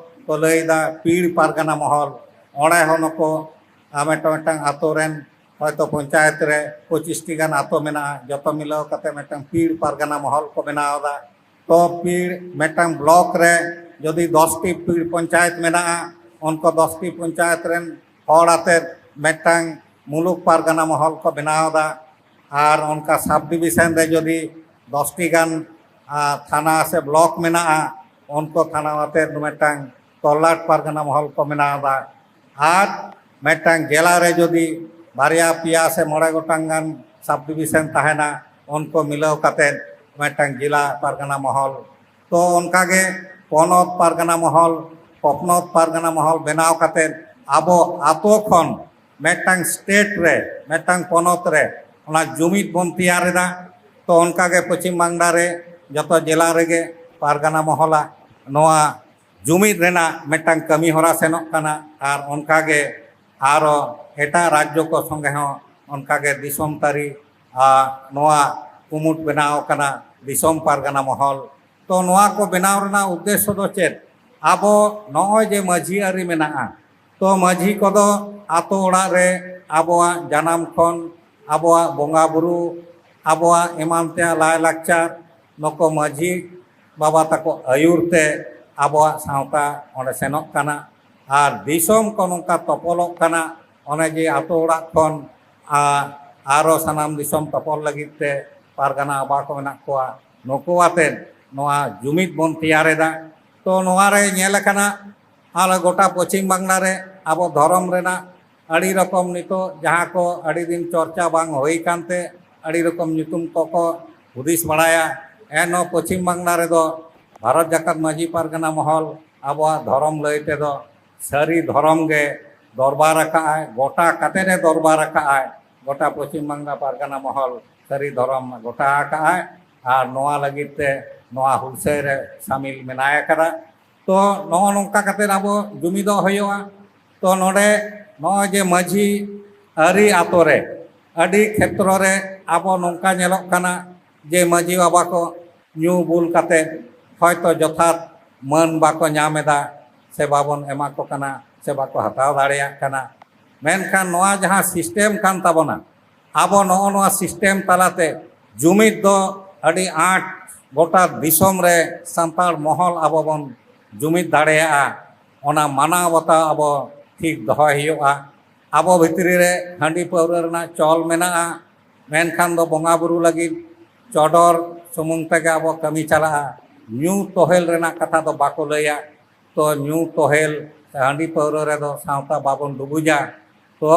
ᱠᱚ ᱞᱟᱹᱭᱫᱟ ᱯᱤᱲ ᱯᱟᱨᱜᱟᱱᱟ ᱢᱚᱦᱚᱞ᱾ ᱚᱸᱰᱮ ᱦᱚᱸ ᱱᱩᱠᱩ, ᱟᱨ ᱢᱤᱫᱴᱟᱝ ᱢᱤᱫᱴᱟᱝ ᱟᱛᱳ ᱨᱮᱱ ᱦᱚᱭᱛᱳ ᱯᱚᱧᱪᱟᱭᱮᱛ ᱨᱮ ᱯᱚᱸᱪᱤᱥ ᱴᱤ ᱜᱟᱱ ᱟᱛᱳ ᱢᱮᱱᱟᱜᱼᱟ, ᱡᱚᱛᱚ ᱢᱤᱞᱟᱹᱣ ᱠᱟᱛᱮ ᱢᱤᱫᱴᱟᱝ ᱯᱤᱲ ᱯᱟᱨᱜᱟᱱᱟ ᱢᱚᱦᱚᱞ ᱠᱚ ᱵᱮᱱᱟᱣ ᱮᱫᱟ᱾ ᱛᱚ ᱯᱤᱲ ᱢᱤᱫᱴᱟᱝ ᱵᱞᱚᱠ ᱨᱮ ᱡᱩᱫᱤ ᱫᱚᱥ ᱴᱤ ᱯᱤᱲ ᱯᱚᱧᱪᱟᱭᱮᱛ ᱢᱮᱱᱟᱜᱼᱟ, ᱩᱱᱠᱩ ᱫᱚᱥ ᱴᱤ ᱯᱚᱧᱪᱟᱭᱮᱛ ᱨᱮᱱ ᱦᱚᱲ ᱟᱛᱮ ᱢᱤᱫᱴᱟᱝ ᱢᱩᱞᱩᱠ ᱯᱟᱨᱜᱟᱱᱟ ᱢᱚᱦᱚᱞ ᱠᱚ ᱵᱮᱱᱟᱣ ᱮᱫᱟ᱾ ᱟᱨ ᱚᱱᱠᱟ ᱥᱟᱵ ᱰᱤᱵᱤᱥᱚᱱ ᱨᱮ ᱡᱩᱫᱤ ᱫᱚᱥ ᱴᱤ ᱜᱟᱱ, ᱟ, ᱛᱷᱟᱱᱟ ᱥᱮ ᱵᱞᱚᱠ ᱢᱮᱱᱟᱜᱼᱟ, ᱩᱱᱠᱩ ᱛᱷᱟᱱᱟ ᱟᱛᱮ ᱢᱤᱫᱴᱟᱝ ᱛᱚᱞᱞᱟᱴ ᱯᱟᱨᱜᱟᱱᱟ ᱢᱚᱦᱚᱞ ᱠᱚ ᱵᱮᱱᱟᱣ ᱮᱫᱟ᱾ ᱟᱨ ᱢᱤᱫᱴᱟᱝ ᱡᱮᱞᱟ ᱨᱮ ᱡᱩᱫᱤ ᱵᱟᱨᱭᱟ ᱯᱮᱭᱟ ᱥᱮ ᱢᱚᱬᱮ ᱜᱚᱴᱟᱝ ᱜᱟᱱ ᱥᱟᱵ ᱰᱤᱵᱤᱥᱚᱱ ᱛᱟᱦᱮᱱᱟ, ᱩᱱᱠᱩ ᱢᱤᱞᱟᱹᱣ ᱠᱟᱛᱮ ᱢᱤᱫᱴᱟᱝ ᱡᱮᱞᱟ ᱯᱟᱨᱜᱟᱱᱟ ᱢᱚᱦᱚᱞ᱾ ᱛᱚ ᱚᱱᱠᱟᱜᱮ ᱯᱚᱱᱚᱛ ᱯᱟᱨᱜᱟᱱᱟ ᱢᱚᱦᱚᱞ, ᱯᱚᱱᱚᱛ ᱯᱟᱨᱜᱟᱱᱟ ᱢᱚᱦᱚᱞ ᱵᱮᱱᱟᱣ ᱠᱟᱛᱮ ᱟᱵᱚ ᱟᱛᱳ ᱠᱷᱚᱱ ᱢᱤᱫᱴᱟᱝ ᱥᱴᱮᱴ ᱨᱮ, ᱢᱤᱫᱴᱟᱝ ᱯᱚᱱᱚᱛ ᱨᱮ ᱚᱱᱟ ᱡᱩᱢᱤᱫ ᱵᱚᱱ ᱛᱮᱭᱟᱨ ᱮᱫᱟ᱾ ᱛᱚ ᱚᱱᱠᱟᱜᱮ ᱯᱚᱪᱷᱤᱢ ᱵᱟᱝᱞᱟ ᱨᱮ ᱡᱚᱛᱚ ᱡᱮᱞᱟ ᱨᱮᱜᱮ ᱯᱟᱨᱜᱟᱱᱟ ᱢᱚᱦᱚᱞᱟᱜ ᱱᱚᱣᱟ ᱡᱩᱢᱤᱫ ᱨᱮᱱᱟᱜ ᱢᱤᱫᱴᱟᱝ ᱠᱟᱹᱢᱤ ᱦᱚᱨᱟ ᱥᱮᱱᱚᱜ ᱠᱟᱱᱟ᱾ ᱟᱨ ᱚᱱᱠᱟᱜᱮ ᱟᱨᱚ ᱮᱴᱟᱜ ᱨᱟᱡᱽᱡᱚ ᱠᱚ ᱥᱚᱸᱜᱮ ᱦᱚᱸ ᱚᱱᱠᱟᱜᱮ ᱫᱤᱥᱚᱢ ᱛᱟᱹᱨᱤ, ᱟ, ᱱᱚᱣᱟ ᱠᱩᱢᱩᱴ ᱵᱮᱱᱟᱣ ᱠᱟᱱᱟ ᱫᱤᱥᱚᱢ ᱯᱟᱨᱜᱟᱱᱟ ᱢᱚᱦᱚᱞ᱾ ᱛᱚ ᱱᱚᱣᱟ ᱠᱚ ᱵᱮᱱᱟᱣ ᱨᱮᱱᱟᱜ ᱩᱫᱽᱫᱮᱥᱥᱚ ᱫᱚ ᱪᱮᱫ? ᱟᱵᱚ ᱱᱚᱜᱼᱚᱭ ᱡᱮ ᱢᱟᱹᱡᱷᱤ ᱟᱹᱨᱤ ᱢᱮᱱᱟᱜᱼᱟ, ᱛᱚ ᱢᱟᱹᱡᱷᱤ ᱠᱚᱫᱚ ᱟᱛᱳ ᱚᱲᱟᱜ ᱨᱮ ᱟᱵᱚᱣᱟᱜ ᱡᱟᱱᱟᱢ ᱠᱷᱚᱱ ᱟᱵᱚᱣᱟᱜ ᱵᱚᱸᱜᱟ ᱵᱩᱨᱩ, ᱟᱵᱚᱣᱟᱜ ᱮᱢᱟᱱ ᱛᱮᱭᱟᱜ ᱞᱟᱭᱼᱞᱟᱠᱪᱟᱨ, ᱱᱩᱠᱩ ᱢᱟᱹᱡᱷᱤ ᱵᱟᱵᱟ ᱛᱟᱠᱚ ᱟᱹᱭᱩᱨ ᱛᱮ ᱟᱵᱚᱣᱟᱜ ᱥᱟᱶᱛᱟ ᱚᱸᱰᱮ ᱥᱮᱱᱚᱜ ᱠᱟᱱᱟ᱾ ᱟᱨ ᱫᱤᱥᱚᱢ ᱠᱚ ᱱᱚᱝᱠᱟ ᱛᱚᱯᱚᱞᱚᱜ ᱠᱟᱱᱟ, ᱚᱱᱮ ᱡᱮ ᱟᱛᱳ ᱚᱲᱟᱜ ᱠᱷᱚᱱ ᱟ-, ᱟᱨᱚ ᱥᱟᱱᱟᱢ ᱫᱤᱥᱚᱢ ᱛᱚᱯᱚᱞ ᱞᱟᱹᱜᱤᱫ ᱛᱮ ᱯᱟᱨᱜᱟᱱᱟ ᱵᱟᱵᱟ ᱠᱚ ᱢᱮᱱᱟᱜ ᱠᱚᱣᱟ, ᱱᱩᱠᱩ ᱟᱛᱮ ᱱᱚᱣᱟ ᱡᱩᱢᱤᱫ ᱵᱚᱱ ᱛᱮᱭᱟᱨ ᱮᱫᱟ᱾ ᱛᱚ ᱱᱚᱣᱟ ᱨᱮ ᱧᱮᱞ ᱟᱠᱟᱱᱟ, ᱟᱞᱮ ᱜᱚᱴᱟ ᱯᱚᱪᱷᱤᱢ ᱵᱟᱝᱞᱟ ᱨᱮ ᱟᱵᱚ ᱫᱷᱚᱨᱚᱢ ᱨᱮᱱᱟᱜ ᱟᱹᱰᱤ ᱨᱚᱠᱚᱢ ᱱᱤᱛᱚᱜ ᱡᱟᱦᱟᱸ ᱠᱚ ᱟᱹᱰᱤ ᱫᱤᱱ ᱪᱚᱨᱪᱟ ᱵᱟᱝ ᱦᱩᱭ ᱠᱟᱱᱛᱮ ᱟᱹᱰᱤ ᱨᱚᱠᱚᱢ ᱧᱩᱛᱩᱢ ᱠᱚᱠᱚ ᱦᱩᱫᱤᱥ ᱵᱟᱲᱟᱭᱟ᱾ ᱮᱱᱦᱚᱸ ᱯᱚᱪᱷᱤᱢ ᱵᱟᱝᱞᱟ ᱨᱮᱫᱚ ᱵᱷᱟᱨᱚᱛ ᱡᱟᱠᱟᱛ ᱢᱟᱹᱡᱷᱤ ᱯᱟᱨᱜᱟᱱᱟ ᱢᱚᱦᱚᱞ ᱟᱵᱚᱣᱟᱜ ᱫᱷᱚᱨᱚᱢ ᱞᱟᱹᱭ ᱛᱮᱫᱚ ᱥᱟᱹᱨᱤ ᱫᱷᱚᱨᱚᱢ ᱜᱮ ᱫᱚᱨᱵᱟᱨ ᱟᱠᱟᱫᱼᱟᱭ, ᱜᱚᱴᱟ ᱠᱟᱛᱮᱫ ᱮ ᱫᱚᱨᱵᱟᱨ ᱟᱠᱟᱫᱼᱟᱭ᱾ ᱜᱚᱴᱟ ᱯᱚᱪᱷᱤᱢ ᱵᱟᱝᱞᱟ ᱯᱟᱨᱜᱟᱱᱟ ᱢᱚᱦᱚᱞ ᱥᱟᱹᱨᱤ ᱫᱷᱚᱨᱚᱢ ᱜᱚᱴᱟ ᱟᱠᱟᱫᱼᱟᱭ ᱟᱨ ᱱᱚᱣᱟ ᱞᱟᱹᱜᱤᱫ ᱛᱮ ᱱᱚᱣᱟ ᱦᱩᱞᱥᱟᱹᱭ ᱨᱮ ᱥᱟᱢᱤᱞ ᱢᱮᱱᱟᱭ ᱟᱠᱟᱫᱟ᱾ ᱛᱚ ᱱᱚᱜᱼᱚ ᱱᱚᱝᱠᱟ ᱠᱟᱛᱮᱫ ᱟᱵᱚ ᱡᱩᱢᱤᱫᱚᱜ ᱦᱩᱭᱩᱜᱼᱟ᱾ ᱛᱚ ᱱᱚᱰᱮ ᱱᱚᱜᱼᱚᱭ ᱡᱮ ᱢᱟᱹᱡᱷᱤ ᱟᱹᱨᱤ ᱟᱛᱳ ᱨᱮ ᱟᱹᱰᱤ ᱠᱷᱮᱛᱨᱚ ᱨᱮ ᱟᱵᱚ ᱱᱚᱝᱠᱟ ᱧᱮᱞᱚᱜ ᱠᱟᱱᱟ ᱡᱮ ᱢᱟᱹᱡᱷᱤ ᱵᱟᱵᱟ ᱠᱚ ᱧᱩ ᱵᱩᱞ ᱠᱟᱛᱮᱫ ᱦᱚᱭᱛᱚ ᱡᱚᱛᱷᱟᱛ ᱢᱟᱹᱱ ᱵᱟᱠᱚ ᱧᱟᱢ ᱮᱫᱟ, ᱥᱮ ᱵᱟᱵᱚᱱ ᱮᱢᱟ ᱠᱚ ᱠᱟᱱᱟ, ᱥᱮ ᱵᱟᱠᱚ ᱦᱟᱛᱟᱣ ᱫᱟᱲᱮᱭᱟᱜ ᱠᱟᱱᱟ᱾ ᱢᱮᱱᱠᱷᱟᱱ ᱱᱚᱣᱟ ᱡᱟᱦᱟᱸ ᱥᱤᱥᱴᱮᱢ ᱠᱟᱱ ᱛᱟᱵᱚᱱᱟ, ᱟᱵᱚ ᱱᱚᱜᱼᱚ ᱱᱚᱣᱟ ᱥᱤᱥᱴᱮᱢ ᱛᱟᱞᱟᱛᱮ ᱡᱩᱢᱤᱫ ᱫᱚ ᱟᱹᱰᱤ ᱟᱸᱴ ᱜᱚᱴᱟ ᱫᱤᱥᱚᱢ ᱨᱮ ᱥᱟᱱᱛᱟᱲ ᱢᱚᱦᱚᱞ ᱟᱵᱚ ᱵᱚᱱ ᱡᱩᱢᱤᱫ ᱫᱟᱲᱮᱭᱟᱜᱼᱟ᱾ ᱚᱱᱟ ᱢᱟᱱᱟᱣ ᱵᱟᱛᱟᱣ ᱟᱵᱚ ᱴᱷᱤᱠ ᱫᱚᱦᱚᱭ ᱦᱩᱭᱩᱜᱼᱟ᱾ ᱟᱵᱚ ᱵᱷᱤᱛᱨᱤ ᱨᱮ ᱦᱟᱺᱰᱤ ᱯᱟᱹᱣᱨᱟᱹ ᱨᱮᱱᱟᱜ ᱪᱚᱞ ᱢᱮᱱᱟᱜᱼᱟ, ᱢᱮᱱᱠᱷᱟᱱ ᱫᱚ ᱵᱚᱸᱜᱟ ᱵᱩᱨᱩ ᱞᱟᱹᱜᱤᱫ ᱪᱚᱰᱚᱨ ᱥᱩᱢᱩᱝ ᱛᱮᱜᱮ ᱟᱵᱚ ᱠᱟᱹᱢᱤ ᱪᱟᱞᱟᱜᱼᱟ᱾ ᱧᱩ ᱛᱚᱦᱮᱞ ᱨᱮᱱᱟᱜ ᱠᱟᱛᱷᱟ ᱫᱚ ᱵᱟᱠᱚ ᱞᱟᱹᱭᱟ᱾ ᱛᱚ ᱧᱩ ᱛᱚᱦᱮᱞ ᱥᱮ ᱦᱟᱺᱰᱤ ᱯᱟᱹᱣᱨᱟᱹ ᱨᱮᱫᱚ ᱥᱟᱶᱛᱟ ᱵᱟᱵᱚᱱ ᱰᱩᱵᱩᱡᱟ᱾ ᱛᱚ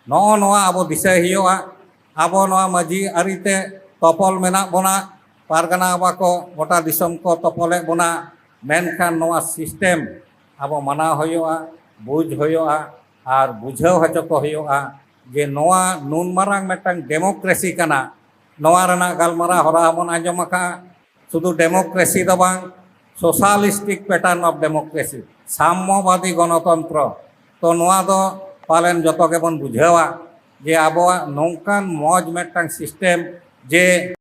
ᱱᱚᱜᱼᱚ ᱱᱚᱣᱟ ᱟᱵᱚ ᱫᱤᱥᱟᱹᱭ ᱦᱩᱭᱩᱜᱼᱟ᱾ ᱟᱵᱚ ᱱᱚᱣᱟ ᱢᱟᱹᱡᱷᱤ ᱟᱹᱨᱤᱛᱮ ᱛᱚᱯᱚᱞ ᱢᱮᱱᱟᱜ ᱵᱚᱱᱟ, ᱯᱟᱨᱜᱟᱱᱟ ᱵᱟᱵᱟ ᱠᱚ ᱜᱚᱴᱟ ᱫᱤᱥᱚᱢ ᱠᱚ ᱛᱚᱯᱚᱞᱮᱫ ᱵᱚᱱᱟ, ᱢᱮᱱᱠᱷᱟᱱ ᱱᱚᱣᱟ ᱥᱤᱥᱴᱮᱢ ᱟᱵᱚ ᱢᱟᱱᱟᱣ ᱦᱩᱭᱩᱜᱼᱟ, ᱵᱩᱡᱽ ᱦᱩᱭᱩᱜᱼᱟ ᱟᱨ ᱵᱩᱡᱷᱟᱹᱣ ᱦᱚᱪᱚ ᱠᱚ ᱦᱩᱭᱩᱜᱼᱟ ᱡᱮ ᱱᱚᱣᱟ ᱱᱩᱱ ᱢᱟᱨᱟᱝ ᱢᱤᱫᱴᱟᱝ ᱰᱮᱢᱳᱠᱨᱮᱥᱤ ᱠᱟᱱᱟ᱾ ᱱᱚᱣᱟ ᱨᱮᱱᱟᱜ ᱜᱟᱞᱢᱟᱨᱟᱣ ᱦᱚᱨᱟ ᱵᱚᱱ ᱟᱸᱡᱚᱢ ᱟᱠᱟᱫᱼᱟ, ᱥᱩᱫᱷᱩ ᱰᱮᱢᱳᱠᱨᱮᱥᱤ ᱫᱚ ᱵᱟᱝ, socialistic pattern of democracy, ᱥᱟᱢᱢᱚᱵᱟᱫᱤ ᱜᱚᱱᱚᱛᱚᱱᱛᱨᱚ᱾ ᱛᱚ ᱱᱚᱣᱟ ᱫᱚ ᱯᱟᱞᱮᱱ ᱡᱚᱛᱚ ᱜᱮᱵᱚᱱ ᱵᱩᱡᱷᱟᱹᱣᱟ ᱡᱮ ᱟᱵᱚᱣᱟᱜ ᱱᱚᱝᱠᱟᱱ ᱢᱚᱡᱽ ᱢᱤᱫᱴᱟᱝ ᱥᱤᱥᱴᱮᱢ ᱡᱮ